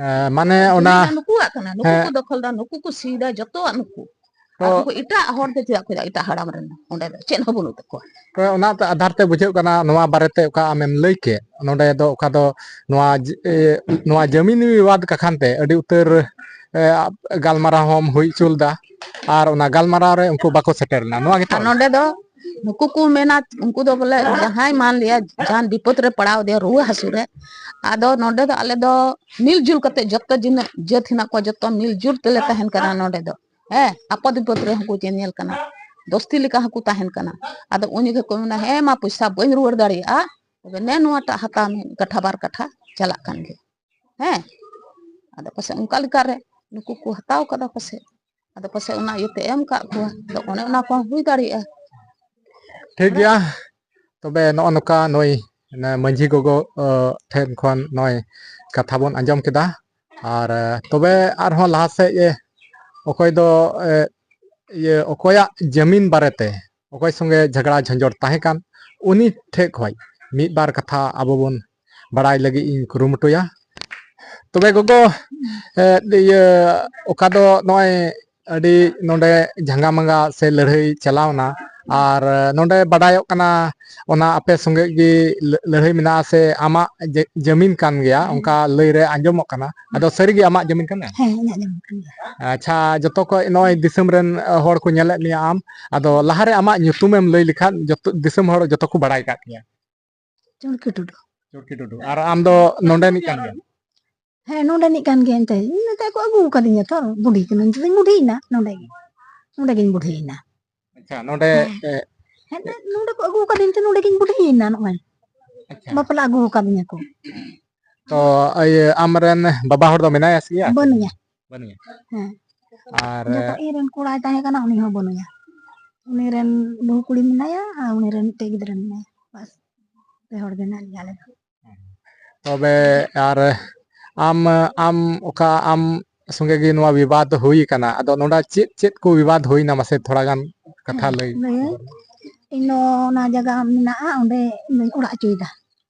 ᱮ, ᱢᱟᱱᱮ ᱚᱱᱟ ᱡᱟᱭᱜᱟ ᱱᱩᱠᱩᱣᱟᱜ ᱠᱟᱱᱟ, ᱱᱩᱠᱩ ᱦᱮᱸ᱾ ᱠᱚ ᱫᱚᱠᱷᱚᱞ ᱫᱟ, ᱱᱩᱠᱩ ᱠᱚ ᱥᱤᱭ ᱫᱟ, ᱡᱚᱛᱚᱣᱟᱜ ᱱᱩᱠᱩ᱾ ᱟᱨ ᱛᱚ ᱩᱱᱠᱩ ᱮᱴᱟᱜ ᱦᱚᱲ ᱫᱚ ᱪᱮᱫᱟᱜ ᱠᱚ ᱦᱤᱡᱩᱜᱼᱟ? ᱮᱴᱟᱜ ᱦᱟᱲᱟᱢ ᱨᱮᱱ ᱚᱸᱰᱮ ᱫᱚ ᱪᱮᱫ ᱦᱚᱸ ᱵᱟᱹᱱᱩᱜ ᱛᱟᱠᱚᱣᱟ᱾ ᱛᱚ ᱚᱱᱟ ᱛᱮ ᱟᱫᱷᱟᱨ ᱛᱮ ᱵᱩᱡᱷᱟᱹᱜ ᱠᱟᱱᱟ, ᱱᱚᱣᱟ ᱵᱟᱨᱮᱛᱮ ᱚᱠᱟ ᱟᱢᱮᱢ ᱞᱟᱹᱭ ᱠᱮᱫ, ᱱᱚᱰᱮ ᱫᱚ ᱚᱠᱟ ᱫᱚ ᱱᱚᱣᱟ ᱡ-, ᱮ, ᱱᱚᱣᱟ ᱡᱟᱢᱤᱱ ᱵᱤᱵᱟᱫ ᱠᱟᱠᱷᱟᱱ ᱛᱮ ᱟᱹᱰᱤ ᱩᱛᱟᱹᱨ, ᱮ, ᱜᱟᱞᱢᱟᱨᱟᱣ ᱦᱚᱸᱢ ᱦᱩᱭ ᱦᱚᱪᱚ ᱞᱮᱫᱟ, ᱟᱨ ᱚᱱᱟ ᱜᱟᱞᱢᱟᱨᱟᱣ ᱨᱮ ᱩᱱᱠᱩ ᱵᱟᱠᱚ ᱥᱮᱴᱮᱨ ᱞᱮᱱᱟ, ᱱᱚᱣᱟ ᱜᱮᱛᱚ? ᱟᱨ ᱱᱚᱰᱮ ᱫᱚ ᱱᱩᱠᱩ ᱠᱚ ᱢᱮᱱᱟ, ᱩᱱᱠᱩ ᱫᱚ ᱵᱚᱞᱮ ᱡᱟᱦᱟᱸᱭ ᱢᱟᱱ ᱞᱤᱭᱟ ᱡᱟᱦᱟᱱ ᱵᱤᱯᱚᱫ ᱨᱮ ᱯᱟᱲᱟᱣ ᱫᱮᱭᱟ, ᱨᱩᱣᱟᱹ ᱦᱟᱹᱥᱩ ᱨᱮ, ᱟᱫᱚ ᱱᱚᱰᱮ ᱫᱚ ᱟᱞᱮ ᱫᱚ ᱢᱤᱞ ᱡᱩᱞ ᱠᱟᱛᱮ ᱡᱚᱛᱚ ᱡᱤᱱᱟᱹ-, ᱡᱟᱹᱛ ᱦᱮᱱᱟᱜ ᱠᱚᱣᱟ, ᱡᱚᱛᱚ ᱢᱤᱞ ᱡᱩᱞ ᱛᱮᱞᱮ ᱛᱟᱦᱮᱱ ᱠᱟᱱᱟ ᱱᱚᱰᱮ ᱫᱚ᱾ ᱦᱮᱸ, ᱟᱯᱚᱫ ᱵᱤᱯᱚᱫ ᱨᱮ ᱦᱚᱸᱠᱚ ᱧᱮᱧᱮᱞ ᱠᱟᱱᱟ, ᱫᱳᱥᱛᱤ ᱞᱮᱠᱟ ᱦᱚᱸᱠᱚ ᱛᱟᱦᱮᱱ ᱠᱟᱱᱟ᱾ ᱟᱫᱚ ᱩᱱ ᱡᱚᱠᱷᱚᱱ ᱠᱚ ᱢᱮᱱᱟ, "ᱦᱮᱸ ᱢᱟ, ᱯᱚᱭᱥᱟ ᱵᱟᱹᱧ ᱨᱩᱣᱟᱹᱲ ᱫᱟᱲᱮᱭᱟᱜᱼᱟ, ᱛᱚᱵᱮ ᱱᱮ ᱱᱚᱣᱟᱴᱟᱜ ᱦᱟᱛᱟᱣ ᱢᱮ, ᱠᱟᱴᱷᱟ ᱵᱟᱨ ᱠᱟᱴᱷᱟ ᱪᱟᱞᱟᱜ ᱠᱟᱱ ᱜᱮ᱾" ᱦᱮᱸ, ᱟᱫᱚ ᱯᱟᱥᱮᱡ ᱚᱱᱠᱟ ᱞᱮᱠᱟᱨᱮ ᱱᱩᱠᱩ ᱠᱚ ᱦᱟᱛᱟᱣ ᱠᱟᱫᱟ ᱯᱟᱥᱮᱡ, ᱟᱫᱚ ᱯᱟᱥᱮᱡ ᱚᱱᱟ ᱤᱭᱟᱹᱛᱮ ᱮᱢ ᱠᱟᱜ ᱠᱚᱣᱟ᱾ ᱟᱫᱚ ᱚᱱᱮ ᱚᱱᱟ ᱠᱚᱦᱚᱸ ᱦᱩᱭ ᱫᱟᱲᱮᱭᱟᱜᱼᱟ᱾ ᱴᱷᱤᱠ ᱜᱮᱭᱟ, ᱛᱚᱵᱮ ᱱᱚᱜᱼᱚ ᱱᱚᱝᱠᱟ ᱱᱩᱭ ᱢᱟᱹᱡᱷᱤ ᱜᱚᱜᱚ, ᱚ, ᱴᱷᱮᱱ ᱠᱷᱚᱱ ᱱᱚᱜᱼᱚᱭ ᱠᱟᱛᱷᱟ ᱵᱚᱱ ᱟᱸᱡᱚᱢ ᱠᱮᱫᱟ᱾ ᱟᱨ, ᱮ, ᱛᱚᱵᱮ ᱟᱨᱦᱚᱸ ᱞᱟᱦᱟ ᱥᱮᱫ, ᱮ, ᱚᱠᱚᱭ ᱫᱚ, ᱮ, ᱤᱭᱟᱹ, ᱚᱠᱚᱭᱟᱜ ᱡᱟᱹᱢᱤᱱ ᱵᱟᱨᱮᱛᱮ ᱚᱠᱚᱭ ᱥᱚᱸᱜᱮ ᱡᱷᱟᱜᱽᱲᱟ ᱡᱷᱚᱸᱡᱚᱴ ᱛᱟᱦᱮᱸ ᱠᱟᱱ, ᱩᱱᱤ ᱴᱷᱮᱡ ᱠᱷᱚᱡ ᱢᱤᱫ ᱵᱟᱨ ᱠᱟᱛᱷᱟ ᱟᱵᱚ ᱵᱚᱱ ᱵᱟᱲᱟᱭ ᱞᱟᱹᱜᱤᱫ ᱤᱧ ᱠᱩᱨᱩᱢᱩᱴᱩᱭᱟ᱾ ᱛᱚᱵᱮ ᱜᱚᱜᱚ, ᱮ, ᱤᱭᱟᱹ, ᱚᱠᱟ ᱫᱚ ᱱᱚᱜᱼᱚᱭ ᱟᱹᱰᱤ ᱱᱚᱰᱮ ᱡᱷᱟᱸᱜᱟ ᱢᱟᱸᱜᱟ ᱥᱮ ᱞᱟᱹᱲᱦᱟᱹᱭ ᱪᱟᱞᱟᱣᱱᱟ, ᱟᱨ ᱱᱚᱰᱮ ᱵᱟᱰᱟᱭᱚᱜ ᱠᱟᱱᱟ, ᱚᱱᱟ ᱟᱯᱮ ᱥᱚᱸᱜᱮ ᱜᱮ ᱞᱟᱹ- ᱞᱟᱹᱲᱦᱟᱹᱭ ᱢᱮᱱᱟᱜᱼᱟ ᱥᱮ ᱟᱢᱟᱜ ᱡᱮ- ᱡᱟᱹᱢᱤᱱ ᱠᱟᱱ ᱜᱮᱭᱟ, ᱚᱱᱠᱟ ᱞᱟᱹᱭ ᱨᱮ ᱟᱸᱡᱚᱢᱚᱜ ᱠᱟᱱᱟ᱾ ᱟᱫᱚ ᱥᱟᱹᱨᱤᱜᱮ ᱟᱢᱟᱜ ᱡᱟᱹᱢᱤᱱ ᱠᱟᱱᱟ? ᱦᱮᱸ, ᱤᱧᱟᱹᱜ ᱡᱟᱹᱢᱤᱱ ᱠᱟᱱ ᱜᱮᱭᱟ᱾ ᱟᱪᱪᱷᱟ, ᱡᱚᱛᱚ ᱠᱷᱚᱡ ᱱᱚᱜᱼᱚᱭ ᱫᱤᱥᱚᱢ ᱨᱮᱱ ᱦᱚᱲ ᱠᱚ ᱧᱮᱞᱮᱫ ᱢᱮᱭᱟ ᱟᱢ, ᱟᱫᱚ ᱞᱟᱦᱟᱨᱮ ᱟᱢᱟᱜ ᱧᱩᱛᱩᱢᱮᱢ ᱞᱟᱹᱭ ᱞᱮᱠᱷᱟᱱ ᱡᱚᱛᱚ ᱫᱤᱥᱚᱢ ᱦᱚᱲ ᱡᱚᱛᱚ ᱠᱚ ᱵᱟᱲᱟᱭ ᱠᱟᱜ ᱠᱮᱭᱟ᱾ ᱪᱩᱲᱠᱤ ᱴᱩᱰᱩ᱾ ᱪᱩᱲᱠᱤ ᱴᱩᱰᱩ᱾ ᱟᱨ ᱟᱢ ᱫᱚ ᱱᱚᱰᱮᱱᱤᱡ ᱠᱟᱱ ᱜᱮᱭᱟᱢ? ᱦᱮᱸ, ᱱᱚᱰᱮᱱᱤᱡ ᱠᱟᱱ ᱜᱮᱭᱟᱹᱧ ᱛᱮ᱾ ᱤᱧ ᱱᱚᱛᱮ ᱠᱚ ᱟᱹᱜᱩ ᱟᱠᱟᱫᱤᱧᱟ ᱛᱚ, ᱵᱩᱰᱷᱤ ᱠᱟᱹᱱᱟᱹᱧ, ᱱᱤᱛᱚᱜ ᱫᱚᱧ ᱵᱩᱰᱷᱤᱭᱮᱱᱟ ᱱᱚᱰᱮ ᱜᱮ᱾ ᱱᱚᱰᱮ ᱜᱤᱧ ᱵᱩᱰᱷᱤᱭᱮᱱᱟ᱾ ᱟᱪᱪᱷᱟ, ᱱᱚᱰᱮ, ᱦᱮᱸ᱾ ᱮ, ᱦᱮᱸ, ᱱᱚᱰᱮ ᱠᱚ ᱟᱹᱜᱩ ᱟᱠᱟᱫᱤᱧ ᱛᱮ ᱱᱚᱰᱮ ᱜᱤᱧ ᱵᱩᱰᱷᱤᱭᱮᱱᱟ ᱱᱚᱜᱼᱚᱭ᱾ ᱟᱪᱪᱷᱟ᱾ ᱵᱟᱯᱞᱟ ᱟᱹᱜᱩ ᱟᱠᱟᱫᱤᱧᱟ ᱠᱚ᱾ ᱛᱚ, ᱤᱭᱟᱹ, ᱟᱢᱨᱮᱱ ᱵᱟᱵᱟ ᱦᱚᱲ ᱫᱚ ᱢᱮᱱᱟᱭᱟ ᱥᱮ ᱜᱮᱭᱟ? ᱵᱟᱹᱱᱩᱭᱟ᱾ ᱵᱟᱹᱱᱩᱭᱟ᱾ ᱦᱮᱸ᱾ ᱟᱨ ᱡᱚᱠᱷᱚᱱ ᱤᱧ ᱨᱮᱱ ᱠᱚᱲᱟᱭ ᱛᱟᱦᱮᱸ ᱠᱟᱱᱟ, ᱩᱱᱤ ᱦᱚᱸ ᱵᱟᱹᱱᱩᱭᱟ᱾ ᱩᱱᱤ ᱨᱮᱱ ᱵᱟᱹᱦᱩ ᱠᱩᱲᱤ ᱢᱮᱱᱟᱭᱟ ᱟᱨ ᱩᱱᱤ ᱨᱮᱱ ᱢᱤᱫᱴᱮᱡ ᱜᱤᱫᱽᱨᱟᱹ ᱢᱮᱱᱟᱭᱟ᱾ ᱵᱟᱥ, ᱯᱮ ᱦᱚᱲ ᱜᱮ ᱢᱮᱱᱟᱜ ᱞᱮᱭᱟ ᱟᱞᱮ ᱫᱚ᱾ ᱛᱚᱵᱮ ᱟᱨ ᱟᱢ, ᱟᱢ ᱚᱠᱟ ᱟᱢ ᱥᱚᱸᱜᱮ ᱜᱮ ᱱᱚᱣᱟ ᱵᱤᱵᱟᱫ ᱦᱩᱭ ᱟᱠᱟᱱᱟ, ᱟᱫᱚ ᱱᱚᱰᱮ ᱪᱮᱫ ᱪᱮᱫ ᱠᱚ ᱵᱤᱵᱟᱫ ᱦᱩᱭᱱᱟ, ᱢᱟᱥᱮ ᱛᱷᱚᱲᱟ ᱜᱟᱱ ᱠᱟᱛᱷᱟ ᱦᱮᱸ, ᱞᱟᱹᱭ᱾ ᱞᱟᱹᱭᱟᱹᱧ, ᱤᱧ ᱫᱚ ᱚᱱᱟ ᱡᱟᱭᱜᱟ ᱢᱮᱱᱟᱜᱼᱟ, ᱚᱸᱰᱮ ᱤᱧ ᱫᱚᱧ ᱚᱲᱟᱜ ᱦᱚᱪᱚᱭᱮᱫᱟ᱾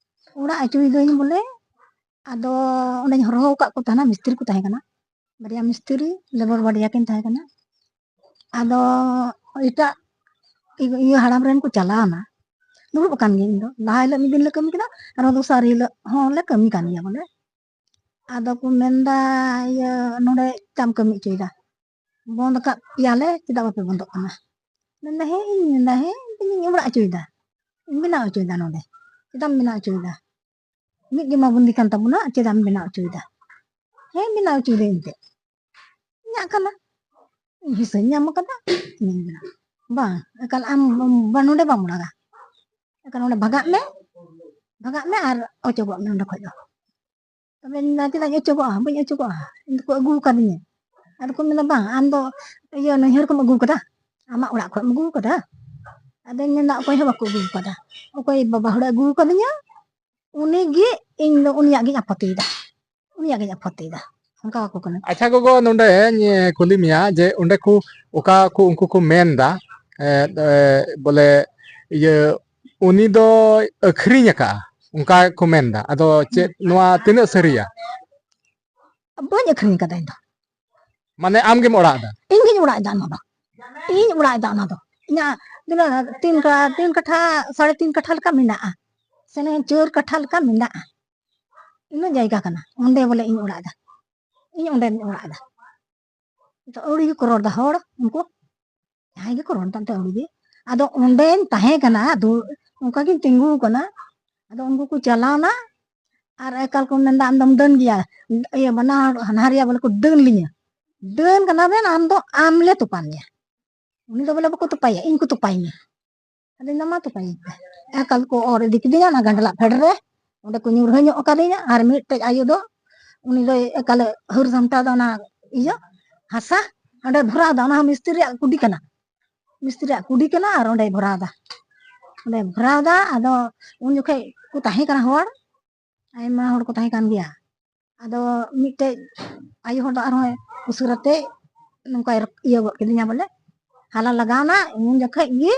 ᱚᱲᱟᱜ ᱦᱚᱪᱚᱭᱮᱫᱟᱹᱧ ᱵᱚᱞᱮ, ᱟᱫᱚ ᱚᱸᱰᱮᱧ ᱦᱚᱨᱦᱚ ᱟᱠᱟᱫ ᱠᱚ ᱛᱟᱦᱮᱱᱟ, ᱢᱤᱥᱛᱨᱤ ᱠᱚ ᱛᱟᱦᱮᱸ ᱠᱟᱱᱟ, ᱵᱟᱨᱭᱟ ᱢᱤᱥᱛᱨᱤ, ᱞᱮᱵᱚᱨ ᱵᱟᱨᱭᱟ ᱠᱤᱱ ᱛᱟᱦᱮᱸ ᱠᱟᱱᱟ᱾ ᱟᱫᱚ ᱮᱴᱟᱜ ᱤᱭᱟᱹ ᱦᱟᱲᱟᱢ ᱨᱮᱱ ᱠᱚ ᱪᱟᱞᱟᱣᱱᱟ, ᱫᱩᱲᱩᱵ ᱟᱠᱟᱱ ᱜᱤᱭᱟᱹᱧ ᱤᱧ ᱫᱚ᱾ ᱞᱟᱦᱟ ᱦᱤᱞᱳᱜ ᱢᱤᱫ ᱫᱤᱱ ᱞᱮ ᱠᱟᱹᱢᱤ ᱠᱮᱫᱟ, ᱟᱨᱦᱚᱸ ᱫᱚᱥᱟᱨ ᱦᱤᱞᱳᱜ ᱦᱚᱸᱞᱮ ᱠᱟᱹᱢᱤ ᱠᱟᱱ ᱜᱮᱭᱟ ᱵᱚᱞᱮ᱾ ᱟᱫᱚ ᱠᱚ ᱢᱮᱱᱫᱟ, ᱤᱭᱟᱹ, ᱱᱚᱰᱮ ᱪᱟᱢ ᱠᱟᱹᱢᱤ ᱦᱚᱪᱚᱭᱮᱫᱟ, ᱵᱚᱱᱫ ᱟᱠᱟᱫ ᱯᱮᱭᱟᱞᱮ, ᱪᱮᱫᱟᱜ ᱵᱟᱯᱮ ᱵᱚᱱᱫᱚᱜ ᱠᱟᱱᱟ? ᱢᱮᱱᱫᱟ, ᱦᱮᱸ, ᱤᱧ ᱢᱮᱱᱫᱟ, ᱦᱮᱸ, ᱤᱧ ᱚᱲᱟᱜ ᱦᱚᱪᱚᱭᱮᱫᱟ, ᱤᱧ ᱵᱮᱱᱟᱣ ᱦᱚᱪᱚᱭᱮᱫᱟ ᱱᱚᱰᱮ, ᱪᱮᱫᱟᱜ ᱮᱢ ᱵᱮᱱᱟᱣ ᱦᱚᱪᱚᱭᱮᱫᱟ? ᱢᱤᱫ ᱜᱮ ᱢᱟ ᱵᱚᱱᱫᱤ ᱠᱟᱱ ᱛᱟᱵᱚᱱᱟ, ᱪᱮᱫᱟᱜ ᱮᱢ ᱵᱮᱱᱟᱣ ᱦᱚᱪᱚᱭᱮᱫᱟ? ᱦᱮᱸ, ᱵᱮᱱᱟᱣ ᱦᱚᱪᱚᱭᱮᱫᱟᱹᱧ ᱮᱱᱛᱮᱫ᱾ ᱤᱧᱟᱹᱜ ᱠᱟᱱᱟ, ᱤᱧ ᱦᱤᱥᱟᱹᱧ ᱧᱟᱢ ᱠᱟᱫᱟ, ᱤᱧᱤᱧ ᱵᱮᱱᱟᱣ᱾ ᱵᱟᱝ, ᱮᱠᱟᱞ ᱟᱢ ᱵᱟ-, ᱱᱚᱰᱮ ᱵᱟᱢ ᱚᱲᱟᱜᱟ, ᱮᱠᱟᱞ ᱱᱚᱰᱮ ᱵᱷᱟᱜᱟᱜ ᱢᱮ, ᱵᱷᱟᱜᱟᱜ ᱢᱮ ᱟᱨ ᱚᱪᱚᱜᱚᱜ ᱢᱮ ᱱᱚᱰᱮ ᱠᱷᱚᱡ ᱫᱚ᱾ ᱛᱚᱵᱮ ᱤᱧ ᱢᱮᱱᱫᱟ, ᱪᱮᱫᱟᱜ ᱤᱧ ᱚᱪᱚᱜᱚᱜᱼᱟ? ᱵᱟᱹᱧ ᱚᱪᱚᱜᱚᱜᱼᱟ, ᱤᱧ ᱫᱚᱠᱚ ᱟᱹᱜᱩ ᱟᱠᱟᱫᱤᱧᱟ᱾ ᱟᱫᱚ ᱠᱚ ᱢᱮᱱᱫᱟ, ᱵᱟᱝ, ᱟᱢ ᱫᱚ ᱤᱭᱟᱹ ᱱᱟᱹᱭᱦᱟᱹᱨ ᱠᱷᱚᱱ ᱮᱢ ᱟᱹᱜᱩ ᱟᱠᱟᱫᱟ, ᱟᱢᱟᱜ ᱚᱲᱟᱜ ᱠᱷᱚᱱ ᱮᱢ ᱟᱹᱜᱩ ᱟᱠᱟᱫᱟ᱾ ᱟᱫᱚᱧ ᱢᱮᱱᱫᱟ, ᱚᱠᱚᱭ ᱦᱚᱸ ᱵᱟᱠᱚ ᱟᱹᱜᱩ ᱟᱠᱟᱫᱟ, ᱚᱠᱚᱭ ᱵᱟᱵᱟ ᱦᱚᱲᱮ ᱟᱹᱜᱩ ᱟᱠᱟᱫᱤᱧᱟ, ᱩᱱᱤ ᱜᱮ ᱤᱧ ᱫᱚ ᱩᱱᱤᱭᱟᱜ ᱜᱤᱧ ᱟᱯᱟᱛᱤᱭᱮᱫᱟ, ᱩᱱᱤᱭᱟᱜ ᱜᱤᱧ ᱟᱯᱟᱛᱤᱭᱮᱫᱟ, ᱚᱱᱠᱟ ᱟᱠᱚ ᱠᱟᱱᱟ᱾ ᱟᱪᱪᱷᱟ ᱜᱚᱜᱚ, ᱱᱚᱰᱮᱧ ᱠᱩᱞᱤ ᱢᱮᱭᱟ ᱡᱮ ᱚᱸᱰᱮ ᱠᱚ, ᱚᱠᱟ ᱠᱚ ᱩᱱᱠᱩ ᱠᱚ ᱢᱮᱱ ᱮᱫᱟ, ᱮ, ᱮ, ᱵᱚᱞᱮ ᱤᱭᱟᱹ ᱩᱱᱤ ᱫᱚᱭ ᱟᱹᱠᱷᱨᱤᱧ ᱟᱠᱟᱫᱼᱟ, ᱚᱱᱠᱟ ᱠᱚ ᱢᱮᱱ ᱮᱫᱟ᱾ ᱟᱫᱚ ᱪᱮᱫ ᱱᱚᱣᱟ ᱛᱤᱱᱟᱹᱜ ᱥᱟᱹᱨᱤᱭᱟ? ᱵᱟᱹᱧ ᱟᱹᱠᱷᱨᱤᱧ ᱟᱠᱟᱫᱟ ᱤᱧ ᱫᱚ᱾ ᱢᱟᱱᱮ ᱟᱢ ᱜᱮᱢ ᱚᱲᱟᱜ ᱮᱫᱟ? ᱤᱧ ᱜᱤᱧ ᱚᱲᱟᱜ ᱮᱫᱟ ᱚᱱᱟ ᱫᱚ, ᱤᱧ ᱚᱲᱟᱜ ᱮᱫᱟ ᱚᱱᱟ ᱫᱚ᱾ ᱤᱧᱟᱹᱜ ᱛᱤᱱᱟᱹᱜ, ᱛᱤᱱ ᱠᱟ-, ᱛᱤᱱ ᱠᱟᱴᱷᱟ, ᱥᱟᱲᱮ ᱛᱤᱱ ᱠᱟᱴᱷᱟ ᱞᱮᱠᱟ ᱢᱮᱱᱟᱜᱼᱟ, ᱥᱮ ᱪᱟᱹᱨ ᱠᱟᱴᱷᱟ ᱞᱮᱠᱟ ᱢᱮᱱᱟᱜᱼᱟ᱾ ᱤᱱᱟᱹ ᱡᱟᱭᱜᱟ ᱠᱟᱱᱟ, ᱚᱸᱰᱮ ᱵᱚᱞᱮ ᱤᱧ ᱚᱲᱟᱜ ᱮᱫᱟ, ᱤᱧ ᱚᱸᱰᱮᱧ ᱚᱲᱟᱜ ᱮᱫᱟ᱾ ᱛᱚ ᱟᱹᱣᱲᱤ ᱜᱮᱠᱚ ᱨᱚᱲ ᱮᱫᱟ ᱦᱚᱲ ᱩᱱᱠᱩ, ᱡᱟᱦᱟᱸᱭ ᱜᱮᱠᱚ ᱨᱚᱲ ᱮᱫᱟ ᱮᱱᱛᱮ ᱟᱹᱣᱲᱤ ᱜᱮ᱾ ᱟᱫᱚ ᱚᱸᱰᱮᱧ ᱛᱟᱦᱮᱸ ᱠᱟᱱᱟ, ᱟᱫᱚ ᱚᱱᱠᱟ ᱜᱤᱧ ᱛᱤᱸᱜᱩ ᱟᱠᱟᱱᱟ᱾ ᱟᱫᱚ ᱩᱱᱠᱩ ᱠᱚ ᱪᱟᱞᱟᱣᱱᱟ, ᱟᱨ ᱮᱠᱟᱞ ᱠᱚ ᱢᱮᱱᱫᱟ, "ᱟᱢ ᱫᱚᱢ ᱰᱟᱹᱱ ᱜᱮᱭᱟ, ᱤᱭᱟᱹ ᱵᱟᱱᱟ ᱦᱚᱲ ᱦᱟᱱᱦᱟᱨᱤᱭᱟᱹ ᱵᱚᱞᱮ ᱠᱚ ᱰᱟᱹᱱ ᱞᱤᱧᱟ, ᱰᱟᱹᱱ ᱠᱟᱱᱟ ᱵᱮᱱ, ᱟᱢ ᱫᱚ ᱟᱢ ᱞᱮ ᱛᱚᱯᱟ ᱢᱮᱭᱟ, ᱩᱱᱤ ᱫᱚ ᱵᱚᱞᱮ ᱵᱟᱠᱚ ᱛᱚᱯᱟᱭᱟ, ᱤᱧ ᱠᱚ ᱛᱚᱯᱟᱭᱤᱧᱟ᱾" ᱟᱫᱚᱧ ᱢᱮᱱᱫᱟ, "ᱢᱟ ᱛᱚᱯᱟᱭᱤᱧ ᱯᱮ᱾" ᱮᱠᱟᱞ ᱠᱚ ᱚᱨ ᱤᱫᱤ ᱠᱤᱫᱤᱧᱟ ᱚᱱᱟ ᱜᱟᱸᱰᱞᱟᱜ ᱯᱷᱮᱰ ᱨᱮ, ᱚᱸᱰᱮ ᱠᱚ ᱧᱩᱨᱦᱟᱹ ᱧᱚᱜ ᱠᱟᱫᱤᱧᱟ᱾ ᱟᱨ ᱢᱤᱫᱴᱮᱡ ᱟᱭᱳ ᱫᱚ, ᱩᱱᱤ ᱫᱚᱭ ᱮᱠᱟᱞᱮ ᱦᱟᱹᱨ ᱥᱟᱢᱴᱟᱣ ᱫᱟ ᱚᱱᱟ ᱤᱭᱟᱹ ᱦᱟᱥᱟ, ᱚᱸᱰᱮ ᱵᱷᱚᱨᱟᱣ ᱫᱟ, ᱚᱱᱟ ᱦᱚᱸ ᱢᱤᱥᱛᱨᱤᱭᱟᱜ ᱠᱩᱰᱤ ᱠᱟᱱᱟ, ᱢᱤᱥᱛᱨᱤᱭᱟᱜ ᱠᱩᱰᱤ ᱠᱟᱱᱟ, ᱟᱨ ᱚᱸᱰᱮᱭ ᱵᱷᱚᱨᱟᱣ ᱫᱟ, ᱚᱸᱰᱮᱭ ᱵᱷᱚᱨᱟᱣ ᱫᱟ᱾ ᱟᱫᱚ ᱩᱱ ᱡᱚᱠᱷᱮᱡ ᱠᱚ ᱛᱟᱦᱮᱸ ᱠᱟᱱᱟ ᱦᱚᱲ, ᱟᱭᱢᱟ ᱦᱚᱲ ᱠᱚ ᱛᱟᱦᱮᱸ ᱠᱟᱱ ᱜᱮᱭᱟ᱾ ᱟᱫᱚ ᱢᱤᱫᱴᱮᱡ ᱟᱭᱳ ᱦᱚᱲ ᱫᱚ ᱟᱨᱦᱚᱸ ᱩᱥᱟᱹᱨᱟᱛᱮ ᱱᱚᱝᱠᱟᱭ ᱤᱭᱟᱹ ᱜᱚᱫ ᱠᱤᱫᱤᱧᱟ, ᱵᱚᱞᱮ ᱦᱟᱞᱟ ᱞᱟᱜᱟᱣᱱᱟ᱾ ᱩᱱ ᱡᱚᱠᱷᱮᱡ ᱜᱮ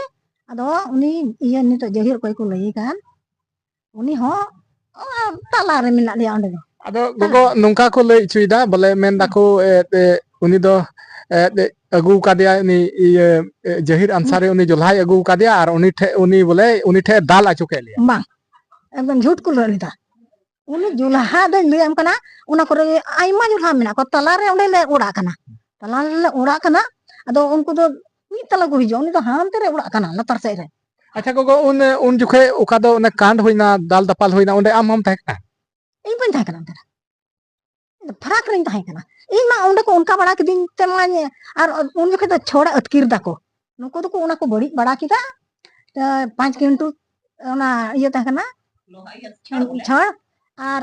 ᱟᱫᱚ ᱩᱱᱤ ᱤᱭᱟᱹ ᱱᱤᱛᱚᱜ ᱡᱟᱹᱦᱤᱨ ᱚᱠᱚᱭ ᱠᱚ ᱞᱟᱹᱭᱮ ᱠᱟᱱ, ᱩᱱᱤ ᱦᱚᱸ, ᱚ, ᱛᱟᱞᱟᱨᱮ ᱢᱮᱱᱟᱜ ᱞᱮᱭᱟ ᱚᱸᱰᱮ ᱫᱚ᱾ ᱟᱫᱚ ᱛᱟᱞᱟ ᱜᱚᱜᱚ, ᱨᱮ᱾ ᱱᱚᱝᱠᱟ ᱠᱚ ᱞᱟᱹᱭ ᱦᱚᱪᱚᱭᱮᱫᱟ, ᱵᱚᱞᱮ ᱢᱮᱱ ᱦᱩᱸ᱾ ᱫᱟᱠᱚ, ᱮ, ᱮ, ᱩᱱᱤ ᱫᱚ, ᱮ, ᱮ, ᱟᱹᱜᱩ ᱠᱟᱫᱮᱭᱟ, ᱩᱱᱤ ᱤᱭᱟᱹ, ᱮ, ᱡᱟᱹᱦᱤᱨ ᱟᱱᱥᱟᱨᱤ, ᱩᱱᱤ ᱡᱚᱞᱦᱟᱭ ᱟᱹᱜᱩ ᱠᱟᱫᱮᱭᱟ ᱟᱨ ᱩᱱᱤ ᱴᱷᱮᱡ, ᱩᱱᱤ ᱵᱚᱞᱮ ᱩᱱᱤ ᱴᱷᱮᱡ ᱫᱟᱞ ᱦᱚᱪᱚ ᱠᱮᱫ ᱞᱮᱭᱟ᱾ ᱵᱟᱝ, ᱮᱠᱫᱚᱢ ᱡᱷᱩᱴ ᱠᱚ ᱞᱟᱹᱭ ᱞᱮᱫᱟ᱾ ᱩᱱᱤ ᱡᱚᱞᱦᱟ ᱫᱚᱧ ᱞᱟᱹᱭᱟᱢ ᱠᱟᱱᱟ, ᱚᱱᱟ ᱠᱚᱨᱮ ᱟᱭᱢᱟ ᱡᱚᱞᱦᱟ ᱢᱮᱱᱟᱜ ᱠᱚᱣᱟ, ᱛᱟᱞᱟ ᱨᱮ ᱚᱸᱰᱮ ᱞᱮ ᱚᱲᱟᱜ ᱠᱟᱱᱟ, ᱛᱟᱞᱟ ᱨᱮᱞᱮ ᱚᱲᱟᱜ ᱠᱟᱱᱟ᱾ ᱟᱫᱚ ᱩᱱᱠᱩ ᱫᱚ ᱢᱤᱫ ᱛᱟᱞᱟ ᱠᱚ ᱦᱤᱡᱩᱜᱼᱟ, ᱩᱱᱤ ᱫᱚ ᱦᱟᱱᱛᱮ ᱨᱮ ᱚᱲᱟᱜ ᱠᱟᱱᱟ ᱞᱟᱛᱟᱨ ᱥᱮᱫ ᱨᱮ᱾ ᱟᱪᱪᱷᱟ ᱜᱚᱜᱚ, ᱩᱱ, ᱩᱱ ᱡᱚᱠᱷᱮᱡ ᱚᱠᱟ ᱫᱚ ᱚᱱᱮ ᱠᱟᱱᱰ ᱦᱩᱭᱱᱟ, ᱫᱟᱞ ᱫᱟᱯᱟᱞ ᱦᱩᱭᱱᱟ, ᱚᱸᱰᱮ ᱟᱢ ᱦᱚᱸᱢ ᱛᱟᱦᱮᱸ ᱠᱟᱱᱟ? ᱤᱧ ᱵᱟᱹᱧ ᱛᱟᱦᱮᱸ ᱠᱟᱱᱟ ᱚᱱᱛᱮ ᱨᱮ, ᱤᱧ ᱫᱚ ᱯᱷᱟᱨᱟᱠ ᱨᱤᱧ ᱛᱟᱦᱮᱸ ᱠᱟᱱᱟ᱾ ᱤᱧ ᱢᱟ ᱚᱸᱰᱮ ᱠᱚ ᱚᱱᱠᱟ ᱵᱟᱲᱟ ᱠᱤᱫᱤᱧ ᱛᱮ ᱢᱟᱧ, ᱟᱨ ᱩᱱ ᱡᱚᱠᱷᱮᱡ ᱫᱚ ᱪᱷᱚᱲ ᱟᱹᱛᱠᱤᱨ ᱫᱟᱠᱚ, ᱱᱩᱠᱩ ᱫᱚᱠᱚ ᱚᱱᱟ ᱠᱚ ᱵᱟᱹᱲᱤᱡ ᱵᱟᱲᱟ ᱠᱮᱫᱟ᱾ ᱮ, ᱯᱟᱸᱪ ᱠᱤᱱᱴᱩ ᱚᱱᱟ ᱤᱭᱟᱹ ᱛᱟᱦᱮᱸ ᱠᱟᱱᱟ, ᱪᱷᱚᱲ, ᱟᱨ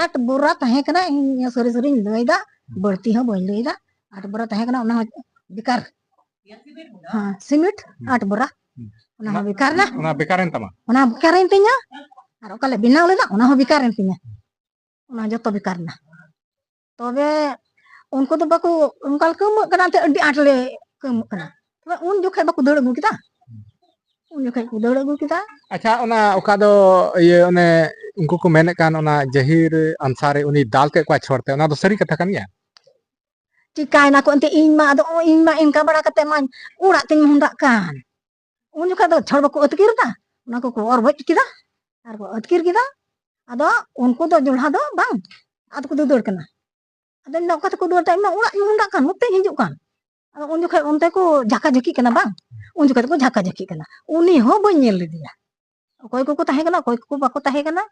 ᱟᱴ ᱵᱚᱨᱟ ᱛᱟᱦᱮᱸ ᱠᱟᱱᱟ᱾ ᱤᱧ ᱥᱟᱹᱨᱤ ᱥᱟᱹᱨᱤᱧ ᱞᱟᱹᱭᱫᱟ, ᱵᱟᱹᱲᱛᱤ ᱦᱚᱸ ᱵᱟᱹᱧ ᱞᱟᱹᱭᱫᱟ, ᱟᱴ ᱵᱚᱨᱟ ᱛᱟᱦᱮᱸ ᱠᱟᱱᱟ, ᱚᱱᱟ ᱦᱚᱸ ᱵᱮᱠᱟᱨ᱾ ᱦᱮᱸ, ᱥᱤᱢᱮᱱᱴ ᱦᱩᱸ᱾ ᱟᱴ ᱵᱚᱨᱟ, ᱦᱩᱸ᱾ ᱚᱱᱟ ᱦᱚᱸ ᱵᱮᱠᱟᱨ ᱮᱱᱟ᱾ ᱚᱱᱟ ᱵᱮᱠᱟᱨᱮᱱ ᱛᱟᱢᱟ? ᱚᱱᱟ ᱵᱮᱠᱟᱨᱮᱱ ᱛᱤᱧᱟ᱾ ᱟᱨ ᱚᱠᱟᱞᱮ ᱵᱮᱱᱟᱣ ᱞᱮᱫᱟ, ᱚᱱᱟ ᱦᱚᱸ ᱵᱮᱠᱟᱨᱮᱱ ᱛᱤᱧᱟ, ᱚᱱᱟ ᱡᱚᱛᱚ ᱵᱮᱠᱟᱨ ᱮᱱᱟ᱾ ᱛᱚᱵᱮ ᱩᱱᱠᱩ ᱫᱚ ᱵᱟᱠᱚ, ᱚᱱᱠᱟ ᱞᱮ ᱠᱟᱹᱣᱢᱟᱹᱜ ᱠᱟᱱᱟ, ᱮᱱᱛᱮᱫ ᱟᱹᱰᱤ ᱟᱸᱴ ᱞᱮ ᱠᱟᱹᱣᱢᱟᱹᱜ ᱠᱟᱱᱟ᱾ ᱛᱚᱵᱮ ᱩᱱ ᱡᱚᱠᱷᱮᱡ ᱵᱟᱠᱚ ᱫᱟᱹᱲ ᱟᱹᱜᱩ ᱠᱮᱫᱟ, ᱩᱱ ᱡᱚᱠᱷᱮᱡ ᱠᱚ ᱫᱟᱹᱲ ᱟᱹᱜᱩ ᱠᱮᱫᱟ᱾ ᱟᱪᱪᱷᱟ, ᱚᱱᱟ ᱚᱠᱟ ᱫᱚ ᱤᱭᱟᱹ, ᱚᱱᱮ ᱩᱱᱠᱩ ᱠᱚ ᱢᱮᱱᱮᱫ ᱠᱟᱱ, ᱚᱱᱟ ᱡᱟᱹᱦᱤᱨ ᱟᱱᱥᱟᱨᱤ ᱩᱱᱤ ᱫᱟᱞ ᱠᱮᱫ ᱠᱚᱣᱟ ᱪᱷᱚᱲ ᱛᱮ, ᱚᱱᱟ ᱫᱚ ᱥᱟᱹᱨᱤ ᱠᱟᱛᱷᱟ ᱠᱟᱱ ᱜᱮᱭᱟ? ᱪᱤᱠᱟᱭᱱᱟ ᱠᱚ ᱮᱱᱛᱮ, ᱤᱧ ᱢᱟ ᱟᱫᱚ ᱤᱧ ᱢᱟ ᱤᱱᱠᱟ ᱵᱟᱲᱟ ᱠᱟᱛᱮ ᱢᱟᱧ ᱚᱲᱟᱜ ᱛᱤᱧ ᱢᱚᱦᱰᱟᱜ ᱠᱟᱱ᱾ ᱩᱱ ᱡᱚᱠᱷᱟᱡ ᱫᱚ ᱪᱷᱚᱲ ᱵᱟᱠᱚ ᱟᱹᱛᱠᱤᱨ ᱮᱫᱟ, ᱚᱱᱟ ᱠᱚᱠᱚ ᱚᱨ ᱵᱚᱡ ᱠᱮᱫᱟ ᱟᱨ ᱠᱚ ᱟᱹᱛᱠᱤᱨ ᱠᱮᱫᱟ᱾ ᱟᱫᱚ ᱩᱱᱠᱩ ᱫᱚ ᱡᱚᱞᱦᱟ ᱫᱚ ᱵᱟᱝ, ᱟᱫᱚ ᱠᱚ ᱫᱟᱹᱫᱟᱹᱲ ᱠᱟᱱᱟ᱾ ᱟᱫᱚ ᱤᱧ ᱫᱚ ᱚᱠᱟ ᱛᱮᱠᱚ ᱫᱟᱹᱲ ᱫᱟ, ᱤᱧ ᱢᱟ ᱚᱲᱟᱜ ᱤᱧ ᱢᱚᱦᱰᱟᱜ ᱠᱟᱱ, ᱱᱚᱛᱮᱧ ᱦᱤᱡᱩᱜ ᱠᱟᱱ᱾ ᱟᱫᱚ ᱩᱱ ᱡᱚᱠᱷᱚᱡ ᱚᱱᱛᱮ ᱠᱚ ᱡᱷᱟᱠᱟ ᱡᱷᱟᱹᱠᱤᱜ ᱠᱟᱱᱟ ᱵᱟᱝ, ᱩᱱ ᱡᱚᱠᱷᱚᱡ ᱫᱚᱠᱚ ᱡᱷᱟᱠᱟ ᱡᱷᱟᱹᱠᱤᱜ ᱠᱟᱱᱟ᱾ ᱩᱱᱤ ᱦᱚᱸ ᱵᱟᱹᱧ ᱧᱮᱞ ᱞᱮᱫᱮᱭᱟ, ᱚᱠᱚᱭ ᱠᱚᱠᱚ ᱛᱟᱦᱮᱸ ᱠᱟᱱᱟ, ᱚᱠᱚᱭ ᱠᱚᱠᱚ ᱵᱟᱠᱚ ᱛᱟᱦᱮᱸ ᱠᱟᱱᱟ,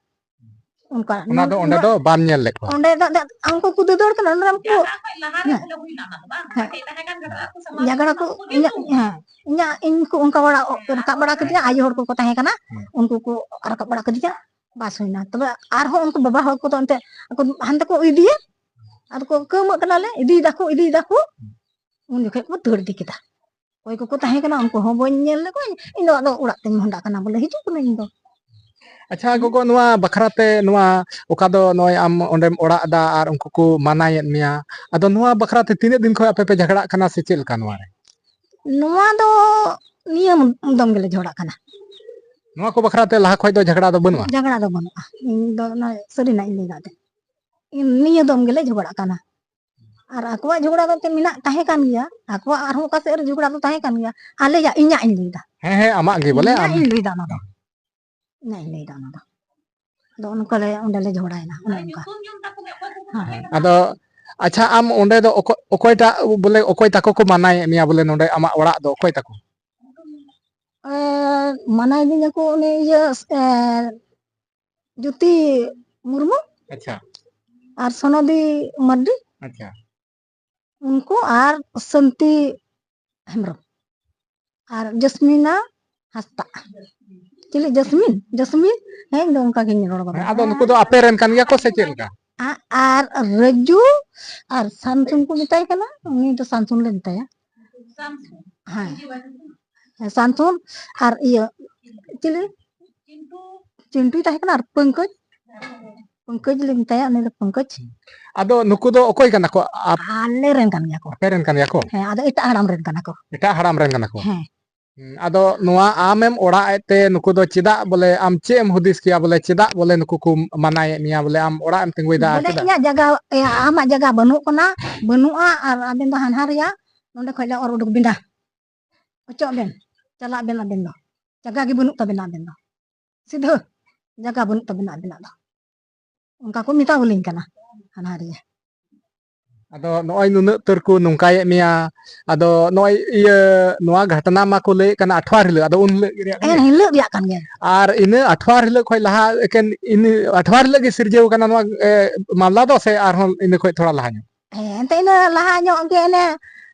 ᱚᱱᱠᱟ᱾ ᱚᱱᱟ ᱫᱚ ᱚᱸᱰᱮ ᱫᱚ ᱵᱟᱢ ᱧᱮᱞ ᱞᱮᱫ ᱠᱚᱣᱟ? ᱚᱸᱰᱮ ᱫᱚ, ᱫᱚ ᱩᱱᱠᱩ ᱠᱚ ᱫᱟᱹᱫᱟᱹᱲ ᱠᱟᱱᱟ, ᱚᱸᱰᱮ ᱩᱱᱠᱩ, ᱦᱮᱸ᱾ ᱦᱮᱸ᱾ ᱡᱷᱟᱜᱽᱲᱟ ᱠᱚ, ᱤᱧᱟᱹᱜ, ᱦᱮᱸ, ᱤᱧᱟᱹᱜ, ᱤᱧ ᱠᱚ ᱚᱱᱠᱟ ᱵᱟᱲᱟ, ᱨᱟᱠᱟᱵ ᱵᱟᱲᱟ ᱠᱮᱫᱮᱭᱟ, ᱟᱭᱳ ᱦᱚᱲ ᱠᱚᱠᱚ ᱛᱟᱦᱮᱸ ᱠᱟᱱᱟ, ᱦᱮᱸ᱾ ᱩᱱᱠᱩ ᱠᱚ ᱨᱟᱠᱟᱵ ᱵᱟᱲᱟ ᱠᱮᱫᱮᱭᱟ, ᱵᱟᱥ ᱦᱩᱭᱱᱟ᱾ ᱛᱚᱵᱮ ᱟᱨᱦᱚᱸ ᱩᱱᱠᱩ ᱵᱟᱵᱟ ᱦᱚᱲ ᱠᱚᱫᱚ ᱮᱱᱛᱮ ᱟᱠᱚ ᱦᱟᱱᱛᱮ ᱠᱚ ᱤᱫᱤᱭᱟ, ᱟᱫᱚ ᱠᱚ ᱠᱟᱹᱣᱢᱟᱹᱜ ᱠᱟᱱᱟᱞᱮ, ᱤᱫᱤᱭ ᱫᱟᱠᱚ, ᱤᱫᱤᱭ ᱫᱟᱠᱚ, ᱩᱱ ᱡᱚᱠᱷᱚᱡ ᱠᱚ ᱫᱟᱹᱲ ᱤᱫᱤ ᱠᱮᱫᱟ᱾ ᱚᱠᱚᱭ ᱠᱚᱠᱚ ᱛᱟᱦᱮᱸ ᱠᱟᱱᱟ, ᱩᱱᱠᱩ ᱦᱚᱸ ᱵᱟᱹᱧ ᱧᱮᱞ ᱞᱮᱫ ᱠᱚᱣᱟ᱾ ᱤᱧ ᱫᱚ ᱟᱫᱚ ᱚᱲᱟᱜ ᱛᱮᱧ ᱢᱚᱦᱰᱟ ᱠᱟᱱᱟ, ᱵᱚᱞᱮ, ᱦᱤᱡᱩᱜ ᱠᱟᱹᱱᱟᱹᱧ ᱤᱧ ᱫᱚ᱾ ᱟᱪᱪᱷᱟ ᱜᱚᱜᱚ, ᱱᱚᱣᱟ ᱵᱟᱠᱷᱨᱟ ᱛᱮ, ᱱᱚᱣᱟ ᱚᱠᱟ ᱫᱚ ᱱᱚᱜᱼᱚᱭ ᱟᱢ ᱚᱸᱰᱮᱢ ᱚᱲᱟᱜ ᱮᱫᱟ ᱟᱨ ᱩᱱᱠᱩ ᱠᱚ ᱢᱟᱱᱟᱭᱮᱫ ᱢᱮᱭᱟ, ᱟᱫᱚ ᱱᱚᱣᱟ ᱵᱟᱠᱷᱨᱟ ᱛᱮ ᱛᱤᱱᱟᱹᱜ ᱫᱤᱱ ᱠᱷᱚᱱ ᱟᱯᱮ ᱯᱮ ᱡᱷᱟᱜᱽᱲᱟᱜ ᱠᱟᱱᱟ ᱥᱮ ᱪᱮᱫ ᱞᱮᱠᱟ ᱱᱚᱣᱟ ᱨᱮ? ᱱᱚᱣᱟ ᱫᱚ ᱱᱤᱭᱟᱹ ᱫᱚᱢ ᱜᱮᱞᱮ ᱡᱷᱚᱜᱽᱲᱟᱜ ᱠᱟᱱᱟ᱾ ᱱᱚᱣᱟ ᱠᱚ ᱵᱟᱠᱷᱨᱟ ᱛᱮ ᱞᱟᱦᱟ ᱠᱷᱚᱡ ᱫᱚ ᱡᱷᱟᱜᱽᱲᱟ ᱫᱚ ᱵᱟᱹᱱᱩᱜᱼᱟ? ᱡᱷᱟᱜᱽᱲᱟ ᱫᱚ ᱵᱟᱹᱱᱩᱜᱼᱟ, ᱤᱧ ᱫᱚ ᱚᱱᱟ ᱥᱟᱹᱨᱤᱱᱟᱜ ᱤᱧ ᱞᱟᱹᱭ ᱠᱟᱜ ᱛᱮ, ᱤᱧ ᱱᱤᱭᱟᱹ ᱫᱚᱢ ᱜᱮᱞᱮ ᱡᱷᱚᱜᱽᱲᱟᱜ ᱠᱟᱱᱟ᱾ ᱟᱨ ᱟᱠᱚᱣᱟᱜ ᱡᱷᱚᱜᱽᱲᱟ ᱫᱚ ᱮᱱᱛᱮᱫ ᱢᱮᱱᱟᱜ, ᱛᱟᱦᱮᱸ ᱠᱟᱱ ᱜᱮᱭᱟ, ᱟᱠᱚᱣᱟᱜ ᱟᱨᱦᱚᱸ ᱚᱠᱟ ᱥᱮᱫ ᱨᱮ ᱡᱷᱚᱜᱽᱲᱟ ᱫᱚ ᱛᱟᱦᱮᱸ ᱠᱟᱱ ᱜᱮᱭᱟ᱾ ᱟᱞᱮᱭᱟᱜ, ᱤᱧᱟᱹᱜ ᱤᱧ ᱞᱟᱹᱭᱫᱟ᱾ ᱦᱮᱸ, ᱦᱮᱸ, ᱟᱢᱟᱜ ᱜᱮ ᱵᱚᱞᱮ, ᱤᱧᱟᱹᱜ ᱟᱢ ᱤᱧ ᱞᱟᱹᱭᱫᱟ ᱚᱱᱟ ᱫᱚ᱾ ᱤᱧᱟᱹᱜ ᱤᱧ ᱞᱟᱹᱭᱫᱟ ᱚᱱᱟ ᱫᱚ᱾ ᱟᱫᱚ ᱚᱱᱠᱟ ᱞᱮ, ᱚᱸᱰᱮ ᱞᱮ ᱡᱷᱚᱜᱽᱲᱟᱭᱮᱱᱟ, ᱚᱱᱮ ᱚᱱᱠᱟ᱾ ᱦᱮᱸ᱾ ᱦᱮᱸ, ᱟᱫᱚ ᱟᱪᱪᱷᱟ, ᱟᱢ ᱚᱸᱰᱮ ᱫᱚ ᱚᱠᱚ-, ᱚᱠᱚᱭᱴᱟᱜ ᱵᱚᱞᱮ, ᱚᱠᱚᱭ ᱛᱟᱠᱚ ᱠᱚ ᱢᱟᱱᱟᱭᱮᱫ ᱢᱮᱭᱟ ᱵᱚᱞᱮ, ᱱᱚᱰᱮ ᱟᱢᱟᱜ ᱚᱲᱟᱜ ᱫᱚ ᱚᱠᱚᱭ ᱛᱟᱠᱚ? ᱮ, ᱢᱟᱱᱟᱭ ᱫᱤᱧᱟ ᱠᱚ ᱩᱱᱤ ᱤᱭᱟᱹ, ᱮ, ᱡᱩᱛᱤ ᱢᱩᱨᱢᱩ᱾ ᱟᱪᱪᱷᱟ᱾ ᱟᱨ ᱥᱚᱱᱚᱫᱤ ᱢᱟᱨᱰᱤ᱾ ᱟᱪᱪᱷᱟ᱾ ᱩᱱᱠᱩ ᱟᱨ ᱥᱟᱱᱛᱤ ᱦᱮᱢᱵᱨᱚᱢ ᱟᱨ ᱡᱟᱥᱢᱤᱱᱟ ᱦᱟᱸᱥᱫᱟ᱾ ᱪᱤᱞᱤ ᱡᱟᱥᱢᱤᱱ? ᱡᱟᱥᱢᱤᱱ? ᱦᱮᱸ, ᱤᱧ ᱫᱚ ᱚᱱᱠᱟ ᱜᱤᱧ ᱨᱚᱲ ᱜᱚᱫᱟ᱾ ᱦᱮᱸ, ᱟᱫᱚ ᱱᱩᱠᱩ ᱫᱚ ᱟᱯᱮ ᱨᱮᱱ ᱠᱟᱱ ᱜᱮᱭᱟ ᱠᱚ ᱥᱮ ᱪᱮᱫ ᱞᱮᱠᱟ? ᱟ-, ᱟᱨ ᱨᱟᱡᱩ ᱟᱨ ᱥᱟᱱᱥᱩᱱ ᱠᱚ ᱢᱮᱛᱟᱭ ᱠᱟᱱᱟ, ᱩᱱᱤ ᱫᱚ ᱥᱟᱱᱥᱩᱱ ᱞᱮ ᱢᱮᱛᱟᱭᱟ᱾ ᱦᱮᱸ᱾ ᱦᱮᱸ, ᱥᱟᱱᱛᱩᱱ ᱟᱨ ᱤᱭᱟᱹ, ᱪᱤᱞᱤ? ᱪᱤᱱᱴᱩᱭ ᱛᱟᱦᱮᱸ ᱠᱟᱱᱟ ᱟᱨ ᱯᱟᱝᱠᱚᱡᱽ᱾ ᱯᱟᱝᱠᱚᱡᱽ ᱞᱮ ᱢᱮᱛᱟᱭᱟ, ᱩᱱᱤ ᱫᱚ ᱯᱟᱝᱠᱚᱡᱽ᱾ ᱟᱫᱚ ᱱᱩᱠᱩ ᱫᱚ ᱚᱠᱚᱭ ᱠᱟᱱᱟ ᱠᱚ? ᱟᱯ- ᱟᱞᱮ ᱨᱮᱱ ᱠᱟᱱ ᱜᱮᱭᱟ ᱠᱚ᱾ ᱟᱯᱮ ᱨᱮᱱ ᱠᱟᱱ ᱜᱮᱭᱟ ᱠᱚ? ᱦᱮᱸ, ᱟᱫᱚ ᱮᱴᱟᱜ ᱦᱟᱲᱟᱢ ᱨᱮᱱ ᱠᱟᱱᱟ ᱠᱚ᱾ ᱮᱴᱟᱜ ᱦᱟᱲᱟᱢ ᱨᱮᱱ ᱠᱟᱱᱟ ᱠᱚ? ᱦᱮᱸ᱾ ᱦᱩᱸ, ᱟᱫᱚ ᱱᱚᱣᱟ ᱟᱢᱮᱢ ᱚᱲᱟᱜ ᱮᱫ ᱛᱮ ᱱᱩᱠᱩ ᱫᱚ ᱪᱮᱫᱟᱜ ᱵᱚᱞᱮ, ᱟᱢ ᱪᱮᱫ ᱮᱢ ᱦᱩᱫᱤᱥ ᱠᱮᱭᱟ ᱵᱚᱞᱮ, ᱪᱮᱫᱟᱜ ᱵᱚᱞᱮ ᱱᱩᱠᱩ ᱠᱚ ᱢᱟᱱᱟᱭᱮᱫ ᱢᱮᱭᱟ ᱵᱚᱞᱮ, ᱟᱢ ᱚᱲᱟᱜ ᱮᱢ ᱛᱤᱸᱜᱩᱭᱮᱫᱟ ᱵᱚᱞᱮ ᱪᱮᱫᱟᱜ? ᱤᱧᱟᱹᱜ ᱡᱟᱭᱜᱟ, ᱮ, ᱟᱢᱟᱜ ᱡᱟᱭᱜᱟ ᱵᱟᱹᱱᱩᱜ ᱠᱟᱱᱟ, ᱵᱟᱹᱱᱩᱜᱼᱟ, ᱟᱨ ᱟᱵᱮᱱ ᱫᱚ ᱦᱟᱱᱦᱟᱨ ᱨᱮᱭᱟᱜ ᱱᱚᱸᱰᱮ ᱠᱷᱚᱡ ᱞᱮ ᱚᱨ ᱩᱰᱩᱠ ᱵᱮᱱᱟ, ᱚᱪᱚᱜ ᱵᱮᱱ᱾ ᱪᱟᱞᱟᱜ ᱵᱮᱱ ᱟᱵᱮᱱ ᱫᱚ, ᱡᱟᱭᱜᱟ ᱜᱮ ᱵᱟᱹᱱᱩᱜ ᱛᱟᱵᱮᱱᱟ ᱟᱵᱮᱱ ᱫᱚ, ᱥᱤᱫᱷᱟᱹ ᱡᱟᱭᱜᱟ ᱵᱟᱹᱱᱩᱜ ᱛᱟᱵᱮᱱᱟ ᱟᱵᱮᱱᱟᱜ ᱫᱚ, ᱚᱱᱠᱟ ᱠᱚ ᱢᱮᱛᱟ ᱵᱚᱞᱤᱧ ᱠᱟᱱᱟ ᱦᱟᱱᱦᱟᱨᱤᱭᱟᱹ᱾ ᱟᱫᱚ ᱱᱚᱜᱼᱚᱭ ᱱᱩᱱᱟᱹᱜ ᱩᱛᱟᱹᱨ ᱠᱚ ᱱᱚᱝᱠᱟᱭᱮᱫ ᱢᱮᱭᱟ, ᱟᱫᱚ ᱱᱚᱜᱼᱚᱭ ᱤᱭᱟᱹ ᱱᱚᱣᱟ ᱜᱷᱚᱴᱚᱱᱟ ᱢᱟᱠᱚ ᱞᱟᱹᱭᱮᱫ ᱠᱟᱱᱟ ᱟᱴᱷᱣᱟᱨ ᱦᱤᱞᱳᱜ, ᱟᱫᱚ ᱩᱱ ᱦᱤᱞᱳᱜ ᱜᱮ ᱨᱮᱭᱟᱜ ᱠᱟᱱ ᱮᱱ ᱜᱮᱭᱟ? ᱦᱤᱞᱳᱜ ᱨᱮᱭᱟᱜ ᱠᱟᱱ ᱜᱮᱭᱟ᱾ ᱟᱨ ᱤᱱᱟᱹ ᱟᱴᱷᱣᱟᱨ ᱦᱤᱞᱳᱜ ᱠᱷᱚᱱ ᱞᱟᱦᱟ ᱮᱠᱮᱱ ᱤᱱᱟᱹ ᱟᱴᱷᱣᱟᱨ ᱦᱤᱞᱳᱜ ᱜᱮ ᱥᱤᱨᱡᱟᱹᱣ ᱠᱟᱱᱟ ᱱᱚᱣᱟ ᱮ, ᱢᱟᱢᱞᱟ ᱫᱚ, ᱥᱮ ᱟᱨᱦᱚᱸ ᱤᱱᱟᱹ ᱠᱷᱚᱱ ᱛᱷᱚᱲᱟ ᱞᱟᱦᱟ ᱧᱚᱜ? ᱦᱮᱸ, ᱮᱱᱛᱮ ᱤᱱᱟᱹ ᱞᱟᱦᱟ ᱧᱚᱜ ᱜᱮ ᱮᱱᱮ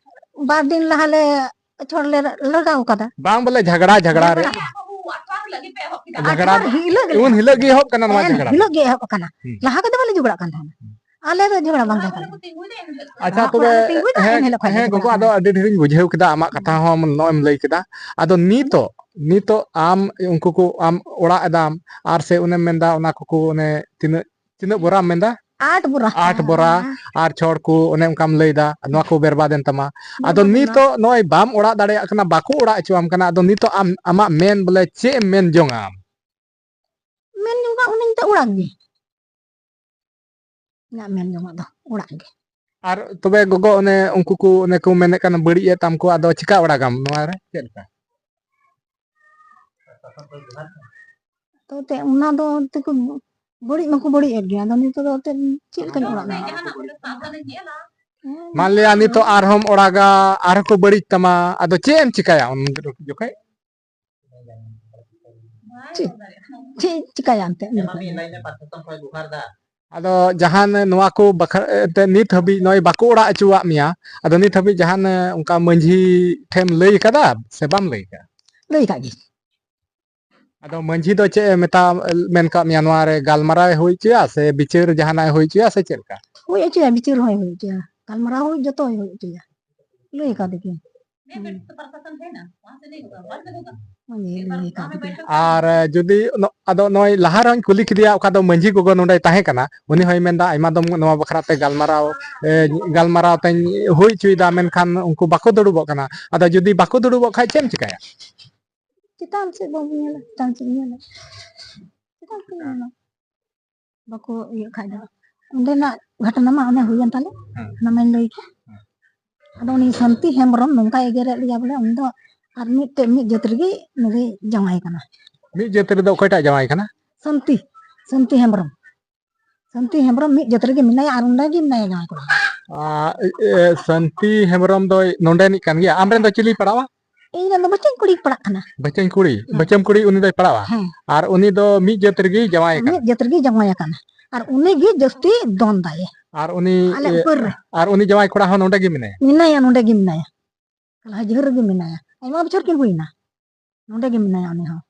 ᱵᱟᱨ ᱫᱤᱱ ᱞᱟᱦᱟ ᱞᱮ ᱪᱷᱚᱲ ᱞᱮ ᱞᱟᱜᱟᱣ ᱠᱟᱫᱟ᱾ ᱵᱟᱝ ᱵᱚᱞᱮ ᱡᱷᱟᱜᱽᱲᱟ ᱡᱷᱟᱜᱽᱲᱟ ᱨᱮ ᱡᱷᱟᱜᱽᱲᱟ ᱟᱴᱷᱣᱟᱨ ᱦᱤᱞᱳᱜ ᱜᱮ ᱩᱱ ᱦᱤᱞᱳᱜ ᱜᱮ ᱮᱦᱚᱵ ᱠᱟᱱᱟ ᱱᱚᱣᱟ ᱡᱷᱟᱜᱽᱲᱟ ᱫᱚ᱾ ᱦᱤᱞᱳᱜ ᱜᱮ ᱮᱦᱚᱵ ᱟᱠᱟᱱᱟ᱾ ᱦᱩᱸ᱾ ᱞᱟᱦᱟ ᱠᱚᱫᱚ ᱵᱟᱞᱮ ᱡᱷᱚᱜᱽᱲᱟᱜ ᱠᱟᱱ ᱛᱟᱦᱮᱱᱟ, ᱟᱞᱮ ᱫᱚ ᱡᱷᱚᱜᱽᱲᱟ ᱵᱟᱝ ᱛᱟᱦᱮᱸ ᱠᱟᱱᱟ᱾ ᱟᱪᱪᱷᱟ, ᱟᱠᱷᱲᱟ ᱛᱚᱵᱮ ᱨᱮ ᱛᱤᱸᱜᱩᱭᱮᱱᱟ, ᱦᱮᱸ, ᱮᱱ ᱦᱤᱞᱳᱜ ᱠᱷᱚᱱ ᱞᱮ ᱦᱮᱸ ᱡᱷᱚᱜᱽᱲᱟᱜ ᱜᱚᱜᱚ, ᱠᱟᱱᱟ᱾ ᱟᱫᱚ ᱟᱹᱰᱤ ᱰᱷᱮᱨᱤᱧ ᱵᱩᱡᱷᱟᱹᱣ ᱠᱮᱫᱟ ᱟᱢᱟᱜ ᱠᱟᱛᱷᱟ ᱦᱚᱸ ᱱᱚᱜᱼᱚᱭ ᱮᱢ ᱞᱟᱹᱭ ᱠᱮᱫᱟ᱾ ᱟᱫᱚ ᱱᱤᱛᱚᱜ, ᱱᱤᱛᱚᱜ ᱟᱢ ᱩᱱᱠᱩ ᱠᱚ ᱟᱢ ᱚᱲᱟᱜ ᱮᱫᱟᱢ, ᱟᱨ ᱥᱮ ᱚᱱᱮᱢ ᱢᱮᱱᱫᱟ ᱚᱱᱟ ᱠᱚᱠᱚ ᱚᱱᱮ ᱛᱤᱱᱟᱹᱜ, ᱛᱤᱱᱟᱹᱜ ᱵᱚᱨᱟᱢ ᱢᱮᱱᱫᱟ? ᱟᱴ ᱵᱚᱨᱟ᱾ ᱟᱴ ᱵᱚᱨᱟ ᱟᱨ ᱪᱷᱚᱲ ᱠᱚ ᱚᱱᱮ ᱚᱱᱠᱟᱢ ᱞᱟᱹᱭᱫᱟ, ᱱᱚᱣᱟ ᱠᱚ ᱵᱮᱨᱵᱟᱫ ᱮᱱ ᱛᱟᱢᱟ᱾ ᱟᱫᱚ ᱵᱮᱨᱵᱟᱫ ᱮᱱᱟ᱾ ᱱᱤᱛᱚᱜ ᱱᱚᱜᱼᱚᱭ ᱵᱟᱢ ᱚᱲᱟᱜ ᱫᱟᱲᱮᱭᱟᱜ ᱠᱟᱱᱟ, ᱵᱟᱠᱚ ᱚᱲᱟᱜ ᱦᱚᱪᱚᱣᱟᱢ ᱠᱟᱱᱟ, ᱟᱫᱚ ᱱᱤᱛᱚᱜ ᱟᱢ ᱟᱢᱟᱜ ᱢᱮᱱ ᱵᱚᱞᱮ ᱪᱮᱫ ᱮᱢ ᱢᱮᱱ ᱡᱚᱝᱟ ᱟᱢ? ᱢᱮᱱ ᱡᱚᱝᱟ ᱚᱱᱟᱧ ᱢᱮᱛᱟᱜ ᱚᱲᱟᱜ ᱜᱮ᱾ ᱤᱧᱟᱹᱜ ᱢᱮᱱ ᱡᱚᱝᱟᱜ ᱫᱚ ᱚᱲᱟᱜ ᱜᱮ᱾ ᱟᱨ ᱛᱚᱵᱮ ᱜᱚᱜᱚ, ᱚᱱᱮ ᱩᱱᱠᱩ ᱠᱚ ᱚᱱᱮ ᱠᱚ ᱢᱮᱱᱮᱫ ᱠᱟᱱ ᱵᱟᱹᱲᱤᱡ ᱮᱫ ᱛᱟᱢ ᱠᱚ, ᱟᱫᱚ ᱪᱮᱠᱟ ᱚᱲᱟᱜᱟᱢ ᱱᱚᱣᱟ ᱨᱮ, ᱪᱮᱫ ᱞᱮᱠᱟ? ᱛᱚ ᱛᱮ ᱚᱱᱟ ᱫᱚ ᱛᱮᱠᱚ ᱵᱟᱹᱲᱤᱡ ᱢᱟᱠᱚ ᱵᱟᱹᱲᱤᱡ ᱮᱫ ᱜᱮ, ᱟᱫᱚ ᱱᱤᱛᱚᱜ ᱫᱚ ᱮᱱᱛᱮᱫ ᱪᱮᱫ ᱞᱮᱠᱟᱧ ᱚᱲᱟᱜ ᱫᱟᱲᱮᱭᱟᱜᱼᱟ? ᱦᱮᱸ᱾ ᱢᱟᱱ ᱞᱤᱭᱟ ᱱᱤᱛᱚᱜ ᱟᱨᱦᱚᱸᱢ ᱚᱲᱟᱜᱟ, ᱟᱨᱦᱚᱸ ᱠᱚ ᱵᱟᱹᱲᱤᱡ ᱛᱟᱢᱟ, ᱟᱫᱚ ᱪᱮᱫ ᱮᱢ ᱪᱤᱠᱟᱭᱟ ᱩᱱ ᱡᱚᱠᱷᱮᱡ? ᱪᱮᱫ ᱪᱮᱫ ᱪᱤᱠᱟᱭᱟ ᱮᱱᱛᱮᱫ? ᱟᱫᱚ ᱡᱟᱦᱟᱱ ᱱᱚᱣᱟ ᱠᱚ ᱵᱟᱠᱷᱨᱟ ᱛᱮ ᱱᱤᱛ ᱦᱟᱹᱵᱤᱡ ᱱᱚᱜᱼᱚᱭ ᱵᱟᱠᱚ ᱚᱲᱟᱜ ᱦᱚᱪᱚᱣᱟᱜ ᱢᱮᱭᱟ, ᱟᱫᱚ ᱱᱤᱛ ᱦᱟᱹᱵᱤᱡ ᱡᱟᱦᱟᱱ ᱚᱱᱠᱟ ᱢᱟᱺᱡᱷᱤ ᱴᱷᱮᱱ ᱞᱟᱹᱭ ᱠᱟᱫᱟ ᱥᱮ ᱵᱟᱢ ᱞᱟᱹᱭ ᱠᱟᱫᱟ? ᱞᱟᱹᱭ ᱠᱟᱜ ᱜᱤᱧ᱾ ᱟᱫᱚ ᱢᱟᱺᱡᱷᱤ ᱫᱚ ᱪᱮᱫ ᱮ ᱢᱮᱛᱟ ᱢᱮᱱ ᱠᱟᱜ ᱢᱮᱭᱟ ᱱᱚᱣᱟ ᱨᱮ? ᱜᱟᱞᱢᱟᱨᱟᱣ ᱮ ᱦᱩᱭ ᱦᱚᱪᱚᱭᱟ ᱥᱮ ᱵᱤᱪᱟᱹᱨ ᱡᱟᱦᱟᱱᱟᱜ ᱮ ᱦᱩᱭ ᱦᱚᱪᱚᱭᱟ ᱥᱮ ᱪᱮᱫ ᱞᱮᱠᱟ? ᱦᱩᱭ ᱦᱚᱪᱚᱭᱟ, ᱵᱤᱪᱟᱹᱨ ᱦᱚᱸᱭ ᱦᱩᱭ ᱦᱚᱪᱚᱭᱟ, ᱜᱟᱞᱢᱟᱨᱟᱣ ᱦᱚᱸ ᱡᱚᱛᱚᱭ ᱦᱩᱭ ᱦᱚᱪᱚᱭᱟ, ᱞᱟᱹᱭ ᱠᱟᱫᱮ ᱜᱮ᱾ ᱢᱟᱺᱡᱷᱤ ᱞᱟᱹᱭ ᱠᱟᱫᱮ ᱜᱮ᱾ ᱟᱨ ᱡᱩᱫᱤ ᱱᱚ-, ᱟᱫᱚ ᱱᱚᱜᱼᱚᱭ ᱞᱟᱦᱟ ᱨᱮᱦᱚᱸᱧ ᱠᱩᱞᱤ ᱠᱮᱫᱮᱭᱟ, ᱚᱠᱟ ᱫᱚ ᱢᱟᱺᱡᱷᱤ ᱜᱚᱜᱚ ᱱᱚᱰᱮᱭ ᱛᱟᱦᱮᱸ ᱠᱟᱱᱟ, ᱩᱱᱤ ᱦᱚᱸᱭ ᱢᱮᱱᱫᱟ ᱟᱭᱢᱟ ᱫᱚᱢ ᱱᱚᱣᱟ ᱵᱟᱠᱷᱨᱟ ᱛᱮ ᱜᱟᱞᱢᱟᱨᱟᱣ, ᱮ, ᱜᱟᱞᱢᱟᱨᱟᱣ ᱛᱮᱧ ᱦᱩᱭ ᱦᱚᱪᱚᱭᱮᱫᱟ, ᱢᱮᱱᱠᱷᱟᱱ ᱩᱱᱠᱩ ᱵᱟᱠᱚ ᱫᱩᱲᱩᱵᱚᱜ ᱠᱟᱱᱟ᱾ ᱟᱫᱚ ᱡᱩᱫᱤ ᱵᱟᱠᱚ ᱫᱩᱲᱩᱵᱚᱜ ᱠᱷᱟᱡ ᱪᱮᱫ ᱮᱢ ᱪᱤᱠᱟᱹᱭᱟ? ᱪᱮᱛᱟᱱ ᱥᱮᱫ ᱵᱟᱵᱚᱱ ᱧᱮᱞᱟ, ᱪᱮᱛᱟᱱ ᱥᱮᱫ ᱧᱮᱞᱟ, ᱪᱮᱛᱟᱱ ᱥᱮᱫ ᱧᱮᱞᱟ᱾ ᱵᱟᱠᱚ ᱤᱭᱟᱹᱜ ᱠᱷᱟᱡ ᱫᱚ ᱚᱸᱰᱮᱱᱟᱜ ᱜᱷᱚᱴᱚᱱᱟ ᱢᱟ ᱚᱱᱮ ᱦᱩᱭᱮᱱ ᱛᱟᱞᱮ, ᱦᱮᱸ᱾ ᱚᱱᱟ ᱢᱟᱧ ᱞᱟᱹᱭ ᱠᱮᱫ᱾ ᱟᱫᱚ ᱩᱱᱤ ᱥᱟᱱᱛᱤ ᱦᱮᱢᱵᱨᱚᱢ ᱱᱚᱝᱠᱟᱭ ᱮᱜᱮᱨᱮᱫ ᱞᱮᱭᱟ ᱵᱚᱞᱮ, ᱩᱱᱤ ᱫᱚ ᱟᱨ ᱢᱤᱫᱴᱮᱡ ᱢᱤᱫ ᱡᱟᱹᱛ ᱨᱮᱜᱮ ᱱᱩᱭ ᱡᱟᱶᱟᱭ ᱠᱟᱱᱟ᱾ ᱢᱤᱫ ᱡᱟᱹᱛ ᱨᱮᱫᱚ ᱚᱠᱚᱭᱴᱟᱜ ᱡᱟᱶᱟᱭ ᱠᱟᱱᱟ? ᱥᱟᱱᱛᱤ, ᱥᱟᱱᱛᱤ ᱦᱮᱢᱵᱨᱚᱢ᱾ ᱥᱟᱱᱛᱤ ᱦᱮᱢᱵᱨᱚᱢ ᱢᱤᱫ ᱡᱟᱹᱛ ᱨᱮᱜᱮ ᱢᱮᱱᱟᱭᱟ ᱟᱨ ᱚᱸᱰᱮ ᱜᱮ ᱢᱮᱱᱟᱭᱟ ᱡᱟᱶᱟᱭ ᱠᱚᱲᱟ᱾ ᱟ, ᱮ, ᱮ, ᱥᱟᱱᱛᱤ ᱦᱮᱢᱵᱨᱚᱢ ᱫᱚᱭ ᱱᱚᱰᱮᱱᱤᱡ ᱠᱟᱱ ᱜᱮᱭᱟ? ᱟᱢᱨᱮᱱ ᱫᱚ ᱪᱤᱞᱤᱭ ᱯᱟᱲᱟᱣᱟ? ᱤᱧ ᱨᱮᱱ ᱫᱚ ᱵᱟᱹᱪᱟᱹᱧ ᱠᱩᱲᱤ ᱯᱟᱲᱟᱜ ᱠᱟᱱᱟ᱾ ᱵᱟᱹᱪᱟᱹᱧ ᱠᱩᱲᱤ, ᱦᱮᱸ᱾ ᱵᱟᱹᱪᱟᱹᱢ ᱠᱩᱲᱤ ᱩᱱᱤ ᱫᱚᱭ ᱯᱟᱲᱟᱣᱟ? ᱦᱮᱸ᱾ ᱟᱨ ᱩᱱᱤ ᱫᱚ ᱢᱤᱫ ᱡᱟᱹᱛ ᱨᱮᱜᱮᱭ ᱡᱟᱶᱟᱭ ᱟᱠᱟᱱᱟ? ᱢᱤᱫ ᱡᱟᱹᱛ ᱨᱮᱜᱮᱭ ᱡᱟᱶᱟᱭ ᱟᱠᱟᱱᱟ᱾ ᱟᱨ ᱩᱱᱤ ᱜᱮ ᱡᱟᱹᱥᱛᱤ ᱫᱚᱱ ᱫᱟᱭᱮ᱾ ᱟᱨ ᱩᱱᱤ, ᱟᱞᱮ ᱮ, ᱩᱯᱟᱹᱨ ᱨᱮ᱾ ᱟᱨ ᱩᱱᱤ ᱡᱟᱶᱟᱭ ᱠᱚᱲᱟ ᱦᱚᱸ ᱱᱚᱰᱮ ᱜᱮ ᱢᱮᱱᱟᱭᱟ? ᱢᱮᱱᱟᱭᱟ, ᱱᱚᱰᱮ ᱜᱮ ᱢᱮᱱᱟᱭᱟ᱾ ᱞᱟᱦᱟ ᱡᱷᱟᱹᱨ ᱨᱮᱜᱮ ᱢᱮᱱᱟᱭᱟ᱾ ᱟᱭᱢᱟ ᱵᱚᱪᱷᱚᱨ ᱠᱤᱱ ᱦᱩᱭᱱᱟ᱾ ᱱᱚᱰᱮ ᱜᱮ ᱢᱮᱱᱟᱭᱟ ᱩᱱᱤ ᱦᱚᱸ᱾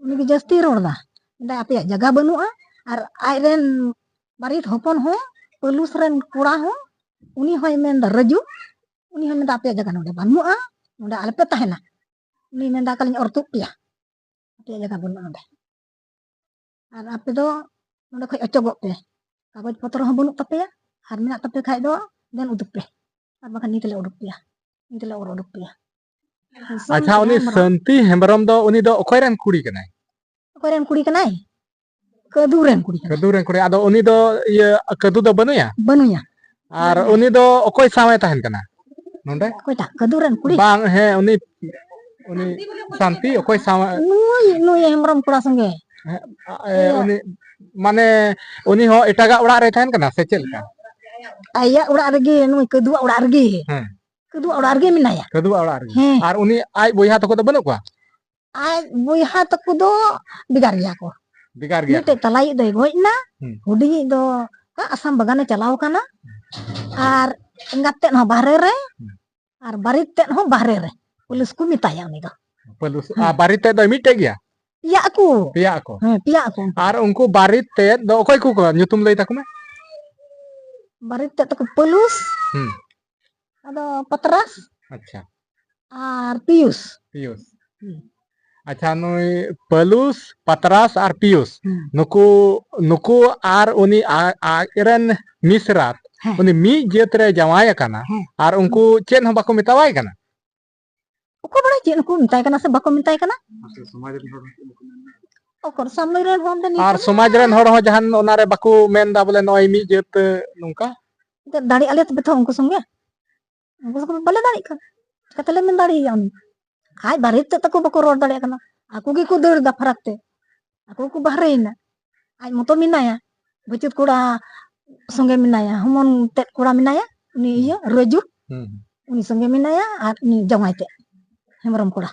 ᱩᱱᱤ ᱜᱮ ᱡᱟᱹᱥᱛᱤ ᱨᱚᱲ ᱫᱟ᱾ ᱢᱮᱱᱫᱟᱭ, "ᱟᱯᱮᱭᱟᱜ ᱡᱟᱭᱜᱟ ᱵᱟᱹᱱᱩᱜᱼᱟ, ᱟᱨ ᱟᱡ ᱨᱮᱱ ᱵᱟᱨᱮᱛ ᱦᱚᱯᱚᱱ ᱦᱚᱸ, ᱯᱟᱹᱞᱩᱥ ᱨᱮᱱ ᱠᱚᱲᱟ ᱦᱚᱸ, ᱩᱱᱤ ᱦᱚᱸᱭ ᱢᱮᱱᱫᱟ, ᱨᱟᱹᱡᱩ, ᱩᱱᱤ ᱦᱚᱸᱭ ᱢᱮᱱᱫᱟ, 'ᱟᱯᱮᱭᱟᱜ ᱡᱟᱭᱜᱟ ᱱᱚᱰᱮ ᱵᱟᱹᱱᱩᱜᱼᱟ, ᱱᱚᱰᱮ ᱟᱞᱚᱯᱮ ᱛᱟᱦᱮᱱᱟ.' ᱩᱱᱤ ᱢᱮᱱᱫᱟ, 'ᱚᱠᱟᱞᱤᱧ ᱚᱨ ᱛᱩᱫ ᱯᱮᱭᱟ, ᱟᱯᱮᱭᱟᱜ ᱡᱟᱭᱜᱟ ᱵᱟᱹᱱᱩᱜᱼᱟ ᱱᱚᱰᱮ.' ᱟᱨ ᱟᱯᱮ ᱫᱚ ᱱᱚᱰᱮ ᱠᱷᱚᱡ ᱚᱪᱚᱜᱚᱜ ᱯᱮ᱾ ᱠᱟᱜᱚᱡᱽ ᱯᱚᱛᱨᱚ ᱦᱚᱸ ᱵᱟᱹᱱᱩᱜ ᱛᱟᱯᱮᱭᱟ, ᱟᱨ ᱢᱮᱱᱟᱜ ᱛᱟᱯᱮ ᱠᱷᱟᱡ ᱫᱚ ᱫᱮᱱ ᱩᱫᱩᱜ ᱯᱮ, ᱟᱨ ᱵᱟᱠᱷᱟᱱ ᱱᱤᱛ ᱞᱮ ᱩᱰᱩᱠ ᱯᱮᱭᱟ, ᱱᱤᱛ ᱞᱮ ᱚᱨ ᱩᱰᱩᱠ ᱯᱮᱭᱟ᱾ ᱟᱪᱪᱷᱟ, ᱩᱱᱤ ᱥᱟᱱᱛᱤ ᱦᱮᱢᱵᱨᱚᱢ ᱫᱚ, ᱩᱱᱤ ᱫᱚ ᱚᱠᱚᱭ ᱨᱮᱱ ᱠᱩᱲᱤ ᱠᱟᱱᱟᱭ? ᱚᱠᱚᱭ ᱨᱮᱱ ᱠᱩᱲᱤ ᱠᱟᱱᱟᱭ? ᱠᱟᱹᱫᱩ ᱨᱮᱱ ᱠᱩᱲᱤ ᱠᱟᱱᱟᱭ᱾ ᱠᱟᱹᱫᱩ ᱨᱮᱱ ᱠᱩᱲᱤ᱾ ᱟᱫᱚ ᱩᱱᱤ ᱫᱚ, ᱤᱭᱟᱹ, ᱠᱟᱹᱫᱩ ᱫᱚ ᱵᱟᱹᱱᱩᱭᱟ? ᱵᱟᱹᱱᱩᱭᱟ᱾ ᱟᱨ ᱵᱟᱹᱱᱩᱭᱟ᱾ ᱩᱱᱤ ᱫᱚ ᱚᱠᱚᱭ ᱥᱟᱶ ᱮ ᱛᱟᱦᱮᱱ ᱠᱟᱱᱟ ᱱᱚᱰᱮ? ᱚᱠᱚᱭᱴᱟᱜ? ᱠᱟᱹᱫᱩ ᱨᱮᱱ ᱠᱩᱲᱤ? ᱵᱟᱝ, ᱦᱮᱸ, ᱩᱱᱤ, ᱩᱱᱤ ᱥᱟᱱᱛᱤ ᱚᱠᱚᱭ ᱥᱟᱶ? ᱱᱩᱭ, ᱱᱩᱭ ᱦᱮᱢᱵᱨᱚᱢ ᱠᱚᱲᱟ ᱥᱚᱸᱜᱮ᱾ ᱦᱮᱸ, ᱮ, ᱤᱭᱟᱹ᱾ ᱩᱱᱤ, ᱢᱟᱱᱮ, ᱩᱱᱤ ᱦᱚᱸ ᱮᱴᱟᱜᱟᱜ ᱚᱲᱟᱜ ᱨᱮᱭ ᱛᱟᱦᱮᱱ ᱠᱟᱱᱟ ᱥᱮ ᱪᱮᱫ ᱞᱮᱠᱟ? ᱟᱭᱟᱜ ᱚᱲᱟᱜ ᱨᱮᱜᱮ, ᱱᱩᱭ ᱠᱟᱹᱫᱩᱣᱟᱜ ᱚᱲᱟᱜ ᱨᱮᱜᱮ᱾ ᱦᱮᱸ᱾ ᱠᱟᱹᱫᱩᱣᱟᱜ ᱚᱲᱟᱜ ᱨᱮᱜᱮ ᱢᱮᱱᱟᱭᱟ᱾ ᱠᱟᱹᱫᱩᱣᱟᱜ ᱚᱲᱟᱜ ᱨᱮᱜᱮ? ᱦᱮᱸ᱾ ᱟᱨ ᱩᱱᱤ ᱟᱡ ᱵᱚᱭᱦᱟ ᱛᱟᱠᱚ ᱫᱚ ᱵᱟᱹᱱᱩᱜ ᱠᱚᱣᱟ? ᱟᱡ ᱵᱚᱭᱦᱟ ᱛᱟᱠᱚ ᱫᱚ ᱵᱷᱮᱜᱟᱨ ᱜᱮᱭᱟ ᱠᱚ᱾ ᱵᱷᱮᱜᱟᱨ ᱜᱮᱭᱟ ᱠᱚ᱾ ᱢᱤᱫᱴᱮᱡ ᱛᱟᱞᱟᱭᱤᱡ ᱫᱚᱭ ᱜᱚᱡ ᱮᱱᱟ, ᱦᱩᱸ᱾ ᱦᱩᱰᱤᱧᱤᱡ ᱫᱚ ᱟᱥᱟᱢ ᱵᱟᱜᱟᱱᱮ ᱪᱟᱞᱟᱣ ᱠᱟᱱᱟ, ᱟᱨ ᱮᱸᱜᱟᱛ ᱛᱮᱫ ᱦᱚᱸ ᱵᱟᱦᱨᱮ ᱨᱮ, ᱦᱩᱸ᱾ ᱟᱨ ᱵᱟᱨᱮᱛ ᱛᱮᱫ ᱦᱚᱸ ᱵᱟᱦᱨᱮ ᱨᱮ᱾ ᱯᱩᱞᱤᱥ ᱠᱚ ᱢᱮᱛᱟᱭᱟ ᱩᱱᱤ ᱫᱚ᱾ ᱯᱩᱞᱤᱥ, ᱦᱮᱸ᱾ ᱟᱨ ᱵᱟᱨᱮᱛ ᱛᱮᱫ ᱫᱚ ᱢᱤᱫᱴᱮᱡ ᱜᱮᱭᱟ? ᱯᱮᱭᱟ ᱟᱠᱚ᱾ ᱯᱮᱭᱟ ᱟᱠᱚ? ᱦᱮᱸ, ᱯᱮᱭᱟ ᱟᱠᱚ᱾ ᱟᱨ ᱩᱱᱠᱩ ᱵᱟᱨᱮᱛ ᱛᱮᱫ ᱫᱚ ᱚᱠᱚᱭ ᱠᱚ, ᱠᱚ ᱧᱩᱛᱩᱢ ᱞᱟᱹᱭ ᱛᱟᱠᱚ ᱢᱮ? ᱵᱟᱨᱮᱛ ᱛᱮᱫ ᱛᱟᱠᱚ ᱯᱩᱞᱩᱥ, ᱦᱩᱸ᱾ ᱟᱫᱚ ᱯᱟᱛᱨᱟᱥ᱾ ᱟᱪᱪᱷᱟ᱾ ᱟᱨ ᱯᱤᱭᱩᱥ᱾ ᱯᱤᱭᱩᱥ᱾ ᱦᱩᱸ᱾ ᱟᱪᱪᱷᱟ, ᱱᱩᱭ ᱯᱟᱹᱞᱩᱥ, ᱯᱟᱛᱨᱟᱥ ᱟᱨ ᱯᱤᱭᱩᱥ, ᱦᱩᱸ᱾ ᱱᱩᱠᱩ, ᱱᱩᱠᱩ ᱟᱨ ᱩᱱᱤ ᱟ-, ᱟᱡᱨᱮᱱ ᱢᱤᱥᱨᱟᱛ, ᱦᱮᱸ᱾ ᱩᱱᱤ ᱢᱤᱫ ᱡᱟᱹᱛ ᱨᱮ ᱡᱟᱶᱟᱭ ᱟᱠᱟᱱᱟ, ᱦᱮᱸ᱾ ᱟᱨ ᱩᱱᱠᱩ ᱪᱮᱫ ᱦᱚᱸ ᱵᱟᱠᱚ ᱢᱮᱛᱟᱣᱟᱭ ᱠᱟᱱᱟ? ᱚᱠᱚᱭ ᱵᱟᱲᱟᱭ ᱪᱮᱫ ᱦᱚᱸᱠᱚ ᱢᱮᱛᱟᱭ ᱠᱟᱱᱟ ᱥᱮ ᱵᱟᱠᱚ ᱢᱮᱛᱟᱭ ᱠᱟᱱᱟ? ᱟᱪᱪᱷᱟ, ᱥᱚᱢᱟᱡᱽ ᱨᱮᱱ ᱦᱚᱲ ᱪᱮᱫ ᱵᱟᱠᱚ ᱢᱮᱱᱟ? ᱚᱠᱚᱨ ᱥᱟᱢᱱᱮ ᱨᱮᱱ ᱦᱚᱲ ᱫᱚ ᱱᱤᱝᱠᱟᱹ ᱟᱨ ᱥᱚᱢᱟᱡᱽ ᱨᱮᱱ ᱦᱚᱲ ᱦᱚᱸ ᱡᱟᱦᱟᱱ ᱚᱱᱟᱨᱮ ᱵᱟᱠᱚ ᱢᱮᱱᱫᱟ ᱵᱚᱞᱮ ᱱᱚᱜᱼᱚᱭ ᱢᱤᱫ ᱡᱟᱹᱛ ᱱᱚᱝᱠᱟ? ᱫᱟᱲᱮ ᱟᱞᱮ ᱛᱚᱵᱮ ᱛᱚ ᱩᱱᱠᱩ ᱥᱚᱸᱜᱮ᱾ ᱩᱱᱠᱩ ᱥᱚᱸᱜᱮ ᱵᱟᱞᱮ ᱫᱟᱲᱮᱜ ᱠᱟᱱᱟ᱾ ᱪᱤᱠᱟᱹᱛᱮᱞᱮ ᱢᱮᱱ ᱫᱟᱲᱮᱭᱟᱭᱟ ᱩᱱᱤ? ᱟᱡ ᱵᱟᱨᱦᱮ ᱛᱮ ᱛᱟᱠᱚ ᱵᱟᱠᱚ ᱨᱚᱲ ᱫᱟᱲᱮᱭᱟᱜ ᱠᱟᱱᱟ᱾ ᱟᱠᱚ ᱜᱮᱠᱚ ᱫᱟᱹᱲ ᱮᱫᱟ ᱯᱷᱟᱨᱟᱠ ᱛᱮ, ᱟᱠᱚ ᱜᱮᱠᱚ ᱵᱟᱦᱨᱮᱭᱮᱱᱟ᱾ ᱟᱡ ᱢᱚᱛᱚ ᱢᱮᱱᱟᱭᱟ, ᱵᱟᱹᱪᱩᱫ ᱠᱚᱲᱟ ᱥᱚᱸᱜᱮ ᱢᱮᱱᱟᱭᱟ, ᱦᱚᱢᱚᱱ ᱛᱮᱫ ᱠᱚᱲᱟ ᱢᱮᱱᱟᱭᱟ, ᱩᱱᱤ ᱤᱭᱟᱹ ᱨᱟᱹᱡᱩ, ᱦᱩᱸ, ᱦᱩᱸ᱾ ᱩᱱᱤ ᱥᱚᱸᱜᱮ ᱢᱮᱱᱟᱭᱟ, ᱟᱨ ᱩᱱᱤ ᱡᱟᱶᱟᱭ ᱛᱮᱫ ᱦᱮᱢᱵᱨᱚᱢ ᱠᱚᱲᱟ᱾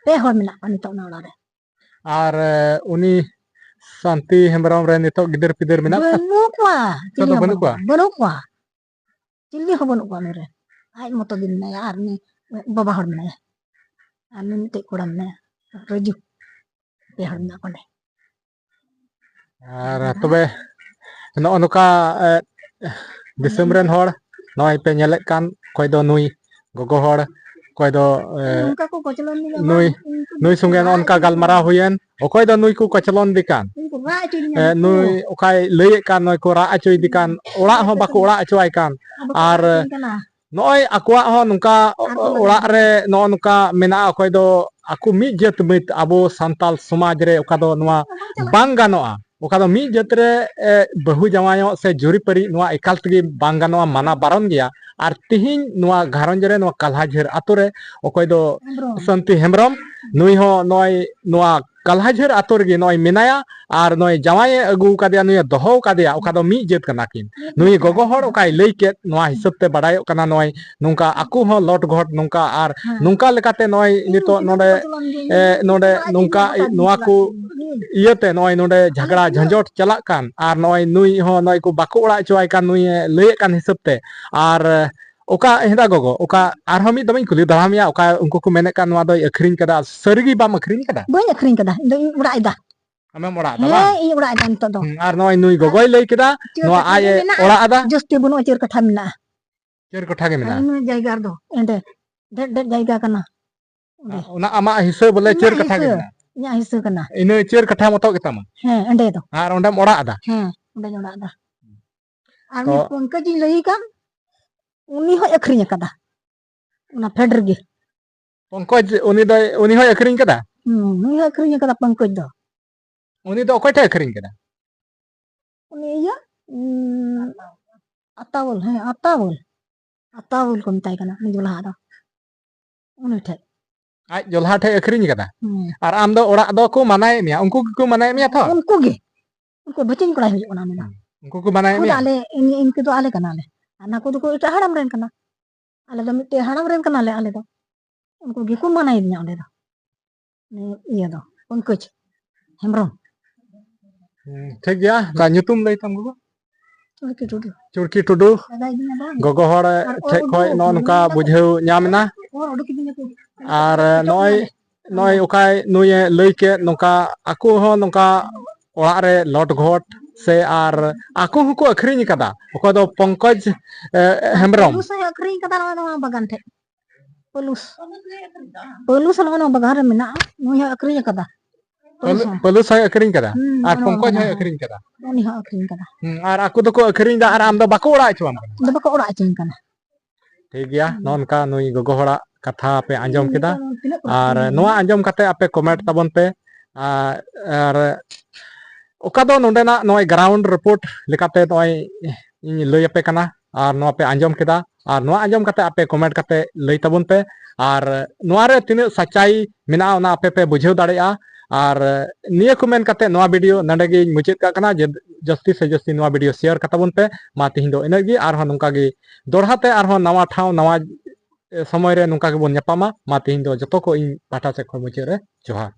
ᱯᱮ ᱦᱚᱲ ᱢᱮᱱᱟᱜ ᱠᱚᱣᱟ ᱱᱤᱛᱚᱜ ᱚᱱᱟ ᱚᱲᱟᱜ ᱨᱮ᱾ ᱟᱨ, ᱮ, ᱩᱱᱤ ᱥᱟᱱᱛᱤ ᱦᱮᱢᱵᱨᱚᱢ ᱨᱮ ᱱᱤᱛᱚᱜ ᱜᱤᱫᱟᱹᱨ ᱯᱤᱫᱟᱹᱨ ᱢᱮᱱᱟᱜ ᱠᱚᱣᱟ? ᱵᱟᱹᱱᱩᱜ ᱠᱚᱣᱟ, ᱱᱤᱛᱚᱜ ᱪᱤᱞᱤ ᱫᱚ ᱦᱚᱸ ᱵᱟᱹᱱᱩᱜ ᱵᱟᱹᱱᱩᱜ ᱠᱚᱣᱟ? ᱠᱚᱣᱟ, ᱵᱟᱹᱱᱩᱜ ᱠᱚᱣᱟ᱾ ᱪᱤᱞᱤ ᱦᱚᱸ ᱵᱟᱹᱱᱩᱜ ᱠᱚᱣᱟ ᱩᱱᱤ ᱨᱮ᱾ ᱟᱡ ᱢᱚᱛᱚ ᱜᱮ ᱢᱮᱱᱟᱭᱟ ᱟᱨ ᱩᱱᱤ ᱵᱟᱵᱟ ᱦᱚᱲ ᱢᱮᱱᱟᱭᱟ᱾ ᱟᱨ ᱩᱱᱤ ᱢᱤᱫᱴᱮᱡ ᱠᱚᱲᱟ ᱢᱮᱱᱟᱭᱟ, ᱨᱟᱹᱡᱩ᱾ ᱯᱮ ᱦᱚᱲ ᱢᱮᱱᱟᱜ ᱠᱚᱣᱟ ᱚᱸᱰᱮ᱾ ᱟᱨ ᱛᱚᱵᱮ ᱱᱚᱜᱼᱚ ᱱᱚᱝᱠᱟ, ᱮ, ᱫᱤᱥᱚᱢ ᱨᱮᱱ ᱦᱚᱲ ᱱᱚᱜᱼᱚᱭ ᱯᱮ ᱧᱮᱞᱮᱫ ᱠᱟᱱ, ᱚᱠᱚᱭ ᱫᱚ ᱱᱩᱭ ᱜᱚᱜᱚ ᱦᱚᱲ, ᱚᱠᱚᱭ ᱫᱚ, ᱮ, ᱱᱚᱝᱠᱟ ᱠᱚ ᱠᱚᱪᱞᱚᱱ ᱫᱤᱧᱟ ᱱᱩᱭ, ᱵᱟᱝ, ᱩᱱᱠᱩ ᱱᱩᱭ ᱫᱚ ᱥᱚᱸᱜᱮ ᱱᱚᱜᱼᱚ ᱨᱟᱜ ᱱᱚᱝᱠᱟ ᱦᱚᱪᱚᱭ ᱜᱟᱞᱢᱟᱨᱟᱣ ᱠᱟᱱᱟ᱾ ᱦᱩᱭᱮᱱ, ᱚᱠᱚᱭ ᱫᱚ ᱱᱩᱭ ᱠᱚ ᱠᱚᱪᱞᱚᱱ ᱫᱤ ᱠᱟᱱ, ᱩᱱᱠᱩ ᱨᱟᱜ ᱦᱚᱪᱚᱭ ᱫᱤᱧᱟ ᱮ, ᱩᱱᱠᱩ᱾ ᱱᱩᱭ ᱚᱠᱟᱭ ᱞᱟᱹᱭᱮᱫ ᱠᱟᱱ, ᱱᱩᱭ ᱠᱚ ᱨᱟᱜ ᱦᱚᱪᱚᱭ ᱫᱤ ᱠᱟᱱ, ᱚᱲᱟᱜ ᱦᱚᱸ ᱵᱟᱠᱚ ᱚᱲᱟᱜ ᱦᱚᱪᱚᱣᱟᱭ ᱠᱟᱱ᱾ ᱟᱨ ᱱᱚᱜᱼᱚᱭ ᱟᱠᱚᱣᱟᱜ ᱦᱚᱸ ᱱᱚᱝᱠᱟ ᱟᱨ ᱠᱚ ᱞᱟᱜᱟ ᱚᱲᱟᱜ ᱨᱮ ᱫᱟᱲᱮᱭᱟᱜᱼᱟ᱾ ᱱᱚᱜᱼᱚ ᱱᱚᱝᱠᱟ ᱢᱮᱱᱟᱜᱼᱟ, ᱚᱠᱚᱭ ᱫᱚ ᱟᱠᱚ ᱢᱤᱫ ᱡᱟᱹᱛ ᱢᱤᱫ ᱟᱵᱚ ᱥᱟᱱᱛᱟᱞ ᱥᱚᱢᱟᱡᱽ ᱨᱮ ᱚᱠᱟ ᱫᱚ ᱱᱚᱣᱟ ᱵᱟᱝ ᱪᱟᱞᱟᱜᱼᱟ᱾ ᱵᱟᱝ ᱜᱟᱱᱚᱜᱼᱟ, ᱚᱠᱟ ᱫᱚ ᱢᱤᱫ ᱡᱟᱹᱛ ᱨᱮ, ᱮ, ᱵᱟᱹᱦᱩ ᱡᱟᱶᱟᱭᱚᱜ ᱥᱮ ᱡᱩᱨᱤᱯᱟᱹᱨᱤ ᱱᱚᱣᱟ ᱮᱠᱟᱞ ᱛᱮᱜᱮ ᱵᱟᱝ ᱜᱟᱱᱚᱜᱼᱟ, ᱢᱟᱱᱟ ᱵᱟᱨᱚᱱ ᱜᱮᱭᱟ᱾ ᱟᱨ ᱛᱤᱦᱤᱧ ᱱᱚᱣᱟ ᱜᱷᱟᱨᱚᱸᱡᱽ ᱨᱮ, ᱱᱚᱣᱟ ᱠᱟᱞᱦᱟᱡᱷᱟᱹᱨ ᱟᱛᱳ ᱨᱮ ᱚᱠᱚᱭ ᱫᱚ ᱦᱮᱢᱵᱨᱚᱢ᱾ ᱥᱟᱱᱛᱤ ᱦᱮᱢᱵᱨᱚᱢ, ᱱᱩᱭ ᱦᱚᱸ ᱱᱚᱜᱼᱚᱭ ᱱᱚᱣᱟ ᱠᱟᱞᱦᱟᱡᱷᱟᱹᱨ ᱟᱛᱳ ᱨᱮᱜᱮ ᱱᱚᱜᱼᱚᱭ ᱢᱮᱱᱟᱭᱟ᱾ ᱟᱨ ᱱᱚᱜᱼᱚᱭ ᱡᱟᱶᱟᱭᱮ ᱟᱹᱜᱩ ᱟᱠᱟᱫᱮᱭᱟ, ᱱᱩᱭᱮ ᱫᱚᱦᱚ ᱟᱠᱟᱫᱮᱭᱟ, ᱚᱠᱟ ᱫᱚ ᱢᱤᱫ ᱡᱟᱹᱛ ᱠᱟᱱᱟ ᱠᱤᱱ᱾ ᱢᱤᱫ ᱡᱟᱹᱛ ᱱᱩᱭ ᱠᱟᱱᱟ ᱜᱚᱜᱚ ᱦᱚᱲ ᱠᱤᱱ᱾ ᱚᱠᱟᱭ ᱞᱟᱹᱭ ᱠᱮᱫ, ᱱᱚᱣᱟ ᱦᱤᱥᱟᱹᱵ ᱛᱮ ᱵᱟᱰᱟᱭᱚᱜ ᱠᱟᱱᱟ, ᱱᱚᱜᱼᱚᱭ ᱱᱚᱝᱠᱟ ᱟᱠᱚ ᱦᱚᱸ ᱞᱚᱴ ᱜᱷᱚᱴ ᱱᱚᱝᱠᱟ ᱟᱨ ᱦᱮᱸ᱾ ᱱᱚᱝᱠᱟ ᱞᱮᱠᱟᱛᱮ ᱱᱚᱜᱼᱚᱭ ᱤᱧ ᱱᱤᱛᱚᱜ ᱩᱱᱠᱤᱱ ᱱᱚᱰᱮ, ᱠᱚ ᱪᱟᱞᱟᱣ ᱞᱮᱱ ᱜᱮᱭᱟ᱾ ᱮ, ᱱᱚᱰᱮ ᱤᱧ ᱱᱚᱝᱠᱟ ᱚᱲᱟᱜ ᱤᱧ ᱱᱚᱣᱟ ᱠᱚ ᱪᱟᱞᱟᱜ ᱠᱟᱱᱟ᱾ ᱤᱭᱟᱹᱛᱮ ᱱᱚᱜᱼᱚᱭ ᱱᱚᱰᱮ ᱟᱞᱮ ᱡᱷᱟᱜᱽᱲᱟ ᱫᱚ ᱡᱷᱟᱸᱡᱚᱴ ᱪᱟᱞᱟᱜ ᱠᱟᱱ ᱟᱨ ᱱᱚᱜᱼᱚᱭ ᱱᱩᱭ ᱦᱚᱸ ᱱᱚᱜᱼᱚᱭ ᱠᱚ ᱵᱟᱠᱚ ᱚᱲᱟᱜ ᱦᱚᱪᱚᱣᱟᱭ ᱠᱟᱱ, ᱱᱩᱭᱮ ᱞᱟᱹᱭᱮᱫ ᱠᱟᱱ ᱦᱤᱥᱟᱹᱵ ᱛᱮ᱾ ᱟᱨ ᱚᱠᱟ ᱦᱮᱸᱫᱟ ᱜᱚᱜᱚ, ᱚᱠᱟ ᱟᱨᱦᱚᱸ ᱢᱤᱫ ᱫᱚᱢ ᱤᱧ ᱠᱩᱞᱤ ᱫᱚᱦᱲᱟ ᱢᱮᱭᱟ, ᱚᱠᱟ ᱩᱱᱠᱩ ᱠᱚ ᱢᱮᱱᱮᱫ ᱠᱟᱱ ᱱᱚᱣᱟ ᱫᱚᱭ ᱟᱹᱠᱷᱨᱤᱧ ᱠᱟᱫᱟ, ᱥᱟᱹᱨᱤ ᱜᱮ ᱵᱟᱢ ᱟᱹᱠᱷᱨᱤᱧ ᱠᱟᱫᱟ? ᱵᱟᱹᱧ ᱟᱹᱠᱷᱨᱤᱧ ᱠᱟᱫᱟ, ᱤᱧ ᱫᱚ ᱤᱧ ᱚᱲᱟᱜ ᱮᱫᱟ᱾ ᱟᱢᱮᱢ ᱚᱲᱟᱜ ᱮᱫᱟ ᱦᱮᱸ, ᱵᱟᱝ? ᱤᱧ ᱚᱲᱟᱜ ᱮᱫᱟ ᱱᱤᱛᱚᱜ ᱫᱚ᱾ ᱦᱩᱸ, ᱟᱨ ᱱᱚᱜᱼᱚᱭ ᱱᱩᱭ ᱟᱨ ᱜᱚᱜᱚᱭ ᱞᱟᱹᱭ ᱠᱮᱫᱟ, ᱪᱟᱹᱨ ᱱᱚᱣᱟ ᱠᱟᱴᱷᱟ ᱟᱡ ᱜᱮ ᱮ ᱢᱮᱱᱟᱜᱼᱟ, ᱚᱲᱟᱜ ᱮᱫᱟ? ᱡᱟᱹᱥᱛᱤ ᱵᱟᱹᱱᱩᱜᱼᱟ, ᱪᱟᱹᱨ ᱠᱟᱴᱷᱟ ᱢᱮᱱᱟᱜᱼᱟ᱾ ᱪᱟᱹᱨ ᱠᱟᱴᱷᱟ ᱜᱮ ᱟᱨ ᱢᱮᱱᱟᱜᱼᱟ? ᱤᱱᱟᱹ ᱡᱟᱭᱜᱟ ᱨᱮᱫᱚ ᱮᱸᱰᱮ ᱰᱷᱮᱨ ᱰᱷᱮᱨ ᱡᱟᱭᱜᱟ ᱠᱟᱱᱟ᱾ ᱚᱸᱰᱮ᱾ ᱚᱱᱟ ᱟᱢᱟᱜ ᱦᱤᱥᱟᱹ ᱵᱚᱞᱮ ᱤᱧᱟᱹᱜ ᱪᱟᱹᱨ ᱠᱟᱴᱷᱟ ᱜᱮ ᱦᱤᱥᱟᱹ, ᱢᱮᱱᱟᱜᱼᱟ? ᱤᱧᱟᱹᱜ ᱦᱤᱥᱟᱹ ᱠᱟᱱᱟ᱾ ᱤᱱᱟᱹ ᱪᱟᱹᱨ ᱠᱟᱴᱷᱟ ᱢᱚᱛᱚ ᱜᱮᱛᱟᱢᱟ? ᱦᱮᱸ, ᱚᱸᱰᱮ ᱫᱚ᱾ ᱟᱨ ᱚᱸᱰᱮᱢ ᱚᱲᱟᱜ ᱮᱫᱟ? ᱦᱮᱸ, ᱚᱸᱰᱮᱧ ᱚᱲᱟᱜ ᱮᱫᱟ᱾ ᱟᱨ ᱛᱚ ᱩᱱᱤ ᱯᱚᱝᱠᱚᱡᱽ ᱤᱧ ᱞᱟᱹᱭ ᱠᱟᱱ, ᱩᱱᱤ ᱦᱚᱸᱭ ᱟᱹᱠᱷᱨᱤᱧ ᱟᱠᱟᱫᱟ᱾ ᱚᱱᱟ ᱯᱷᱮᱰ ᱨᱮᱜᱮ᱾ ᱯᱚᱝᱠᱚᱡᱽ, ᱩᱱᱤ ᱫᱚᱭ, ᱩᱱᱤ ᱦᱚᱸᱭ ᱟᱹᱠᱷᱨᱤᱧ ᱠᱟᱫᱟ? ᱦᱩᱸ, ᱩᱱᱤ ᱦᱚᱸᱭ ᱟᱹᱠᱷᱨᱤᱧ ᱟᱠᱟᱫᱟ ᱯᱚᱝᱠᱚᱡᱽ ᱫᱚ᱾ ᱩᱱᱤ ᱫᱚ ᱚᱠᱚᱭ ᱴᱷᱮᱡ ᱟᱹᱠᱷᱨᱤᱧ ᱠᱟᱫᱟ? ᱩᱱᱤ ᱤᱭᱟᱹ, ᱩᱸ, ᱟᱛᱟᱣᱩᱞ, ᱦᱮᱸ, ᱟᱛᱟᱣᱩᱞ᱾ ᱟᱛᱟᱣᱩᱞ ᱠᱚ ᱢᱮᱛᱟᱭ ᱠᱟᱱᱟ, ᱩᱱᱤ ᱡᱚᱞᱦᱟ ᱫᱚ᱾ ᱩᱱᱤ ᱴᱷᱮᱡ᱾ ᱟᱡ ᱡᱚᱞᱦᱟ ᱴᱷᱮᱡ ᱟᱹᱠᱷᱨᱤᱧ ᱠᱟᱫᱟ᱾ ᱦᱩᱸ᱾ ᱟᱨ ᱟᱢ ᱫᱚ ᱚᱲᱟᱜ ᱫᱚ ᱠᱚ ᱢᱟᱱᱟᱭᱮᱫ ᱢᱮᱭᱟ, ᱩᱱᱠᱩ ᱜᱮᱠᱚ ᱢᱟᱱᱟᱭᱮᱫ ᱢᱮᱭᱟ ᱛᱚ? ᱩᱱᱠᱩ ᱜᱮ, ᱩᱱᱠᱩ ᱵᱷᱟᱹᱪᱤᱧ ᱠᱚᱲᱟᱭ ᱦᱩᱭᱩᱜ ᱠᱟᱱᱟ ᱩᱱᱤ ᱫᱚ᱾ ᱩᱱᱠᱩ ᱠᱚ ᱢᱟᱱᱟᱭᱮᱫ ᱠᱷᱩᱫ ᱢᱮᱭᱟ? ᱟᱞᱮ, ᱤᱧ, ᱤᱧ ᱛᱮᱫᱚ ᱟᱞᱮ ᱠᱟᱱᱟᱞᱮ᱾ ᱟᱨ ᱱᱟᱠᱩ ᱫᱚᱠᱚ ᱮᱴᱟᱜ ᱦᱟᱲᱟᱢ ᱨᱮᱱ ᱠᱟᱱᱟ᱾ ᱟᱞᱮ ᱫᱚ ᱢᱤᱫᱴᱮᱡ ᱦᱟᱲᱟᱢ ᱨᱮᱱ ᱠᱟᱱᱟᱞᱮ ᱟᱞᱮ ᱫᱚ᱾ ᱩᱱᱠᱩ ᱜᱮᱠᱚ ᱢᱟᱱᱟᱭᱮᱫᱤᱧᱟ ᱚᱸᱰᱮ ᱫᱚ᱾ ᱩᱱᱤ ᱤᱭᱟᱹ ᱫᱚ, ᱯᱚᱝᱠᱚᱡᱽ ᱦᱮᱢᱵᱨᱚᱢ᱾ ᱦᱩᱸ, ᱴᱷᱤᱠ ᱜᱮᱭᱟ, ᱛᱟ ᱧᱩᱛᱩᱢ ᱞᱟᱹᱭ ᱛᱟᱢ ᱜᱚᱜᱚ? ᱪᱩᱲᱠᱤ ᱴᱩᱰᱩ᱾ ᱪᱩᱲᱠᱤ ᱴᱩᱰᱩ᱾ ᱫᱟᱫᱟ ᱤᱫᱤᱧᱟ ᱵᱟᱝ? ᱜᱚᱜᱚ ᱦᱚᱲ ᱟᱨ ᱴᱷᱮᱡ ᱚᱨ ᱠᱷᱚᱡ ᱩᱰᱩᱠ ᱱᱚᱜᱼᱚ ᱱᱚᱝᱠᱟ ᱤᱫᱤᱧᱟ᱾ ᱵᱩᱡᱷᱟᱹᱣ ᱧᱟᱢ ᱮᱱᱟ᱾ ᱚᱨ ᱩᱰᱩᱠ ᱤᱫᱤᱧᱟ ᱠᱚ᱾ ᱟᱨ ᱱᱚᱜᱼᱚᱭ, ᱱᱚᱜᱼᱚᱭ ᱚᱠᱟᱭ ᱱᱩᱭᱮ ᱞᱟᱹᱭ ᱠᱮᱫ, ᱱᱚᱝᱠᱟ ᱟᱠᱚ ᱦᱚᱸ ᱱᱚᱝᱠᱟ ᱚᱲᱟᱜ ᱨᱮ ᱞᱚᱴ ᱜᱷᱚᱴ ᱥᱮ ᱟᱨ ᱟᱠᱚ ᱦᱚᱸᱠᱚ ᱟᱹᱠᱷᱨᱤᱧ ᱟᱠᱟᱫᱟ᱾ ᱚᱠᱚᱭ ᱫᱚ ᱯᱚᱝᱠᱚᱡᱽ, ᱮ, ᱦᱮᱢᱵᱨᱚᱢ᱾ ᱯᱩᱞᱩᱥ ᱦᱚᱸᱭ ᱟᱹᱠᱷᱨᱤᱧ ᱟᱠᱟᱫᱟ ᱱᱚᱜᱼᱚᱭ ᱱᱚᱣᱟ ᱵᱟᱜᱟᱱ ᱴᱷᱮᱡ᱾ ᱯᱟᱹᱞᱩᱥ᱾ ᱯᱟᱹᱞᱩᱥ ᱱᱚᱜᱼᱚ ᱱᱚᱣᱟ ᱵᱟᱜᱟᱱ ᱨᱮ ᱢᱮᱱᱟᱜᱼᱟ, ᱱᱩᱭ ᱦᱚᱸᱭ ᱟᱹᱠᱷᱨᱤᱧ ᱟᱠᱟᱫᱟ᱾ ᱯᱟᱹᱞᱩᱥ ᱯᱟᱹᱞᱩ-, ᱦᱚᱸ᱾ ᱯᱟᱹᱞᱩᱥ ᱦᱚᱸᱭ ᱟᱹᱠᱷᱨᱤᱧ ᱠᱟᱫᱟ᱾ ᱦᱩᱸ, ᱟᱨ ᱚᱱᱟ ᱯᱚᱝᱠᱚᱡᱽ ᱵᱟᱜᱟᱱ ᱦᱚᱸᱭ ᱦᱚᱸ᱾ ᱟᱹᱠᱷᱨᱤᱧ ᱠᱟᱫᱟ᱾ ᱩᱱᱤ ᱦᱚᱸ ᱟᱹᱠᱷᱨᱤᱧ ᱠᱟᱫᱟ᱾ ᱦᱩᱸ, ᱟᱨ ᱟᱠᱚ ᱫᱚᱠᱚ ᱟᱹᱠᱷᱨᱤᱧ ᱫᱟ ᱟᱨ ᱟᱢ ᱫᱚ ᱵᱟᱠᱚ ᱚᱲᱟᱜ ᱦᱚᱪᱚᱣᱟᱢ ᱠᱟᱱᱟ᱾ ᱟᱫᱚ ᱵᱟᱠᱚ ᱚᱲᱟᱜ ᱦᱚᱪᱚᱧ ᱠᱟᱱᱟ᱾ ᱴᱷᱤᱠ ᱜᱮᱭᱟ, ᱦᱩᱸ᱾ ᱱᱚᱜᱼᱚ ᱱᱚᱝᱠᱟ ᱱᱩᱭ ᱜᱚᱜᱚ ᱦᱚᱲᱟᱜ ᱠᱟᱛᱷᱟ ᱯᱮ ᱟᱸᱡᱚᱢ ᱠᱮᱫᱟ᱾ ᱛᱤᱱᱟᱹᱜ ᱠᱚ ᱟᱨ ᱟᱹᱠᱷᱨᱤᱧ ᱱᱚᱣᱟ ᱠᱟᱱᱟ? ᱟᱸᱡᱚᱢ ᱠᱟᱛᱮ ᱟᱯᱮ comment ᱛᱟᱵᱚᱱ ᱯᱮ᱾ ᱟᱨ, ᱟᱨ ᱚᱠᱟ ᱫᱚ ᱱᱚᱰᱮᱱᱟᱜ ᱱᱚᱜᱼᱚᱭ ground report ᱞᱮᱠᱟᱛᱮ ᱱᱚᱜᱼᱚᱭ ᱤᱧ ᱞᱟᱹᱭ ᱟᱯᱮ ᱠᱟᱱᱟ ᱟᱨ ᱱᱚᱣᱟ ᱯᱮ ᱟᱸᱡᱚᱢ ᱠᱮᱫᱟ᱾ ᱟᱨ ᱱᱚᱣᱟ ᱟᱸᱡᱚᱢ ᱠᱟᱛᱮ ᱟᱯᱮ comment ᱠᱟᱛᱮ ᱞᱟᱹᱭ ᱛᱟᱵᱚᱱ ᱯᱮ᱾ ᱟᱨ ᱱᱚᱣᱟ ᱨᱮ ᱛᱤᱱᱟᱹᱜ ᱥᱟᱪᱟᱭ ᱢᱮᱱᱟᱜᱼᱟ ᱚᱱᱟ ᱟᱯᱮ ᱯᱮ ᱵᱩᱡᱷᱟᱹᱣ ᱫᱟᱲᱮᱭᱟᱜᱼᱟ᱾ ᱟᱨ ᱱᱤᱭᱟᱹ ᱠᱚ ᱢᱮᱱ ᱠᱟᱛᱮ ᱱᱚᱣᱟ video ᱱᱚᱰᱮ ᱜᱤᱧ ᱢᱩᱪᱟᱹᱫ ᱠᱟᱜ ᱠᱟᱱᱟ᱾ ᱡᱮ ᱡᱟᱹᱥᱛᱤ ᱥᱮ ᱡᱟᱹᱥᱛᱤ ᱱᱚᱣᱟ video share ᱠᱟᱛᱟ ᱵᱚᱱ ᱯᱮ᱾ ᱢᱟ ᱛᱤᱦᱤᱧ ᱫᱚ ᱤᱱᱟᱹᱜ ᱜᱮ, ᱟᱨᱦᱚᱸ ᱱᱚᱝᱠᱟ ᱜᱮ ᱫᱚᱲᱦᱟ ᱛᱮ ᱟᱨᱦᱚᱸ ᱱᱟᱣᱟ ᱴᱷᱟᱶ ᱱᱟᱣᱟ, ᱮ, ᱥᱚᱢᱚᱭ ᱨᱮ ᱱᱚᱝᱠᱟ ᱜᱮᱵᱚᱱ ᱧᱟᱯᱟᱢᱟ᱾ ᱢᱟ ᱛᱤᱦᱤᱧ ᱫᱚ ᱡᱚᱛᱚ ᱠᱚ ᱤᱧ ᱯᱟᱦᱴᱟ ᱥᱮᱫ ᱠᱷᱚᱱ ᱢᱩᱪᱟᱹᱫ ᱨᱮ ᱡᱚᱦᱟᱨ᱾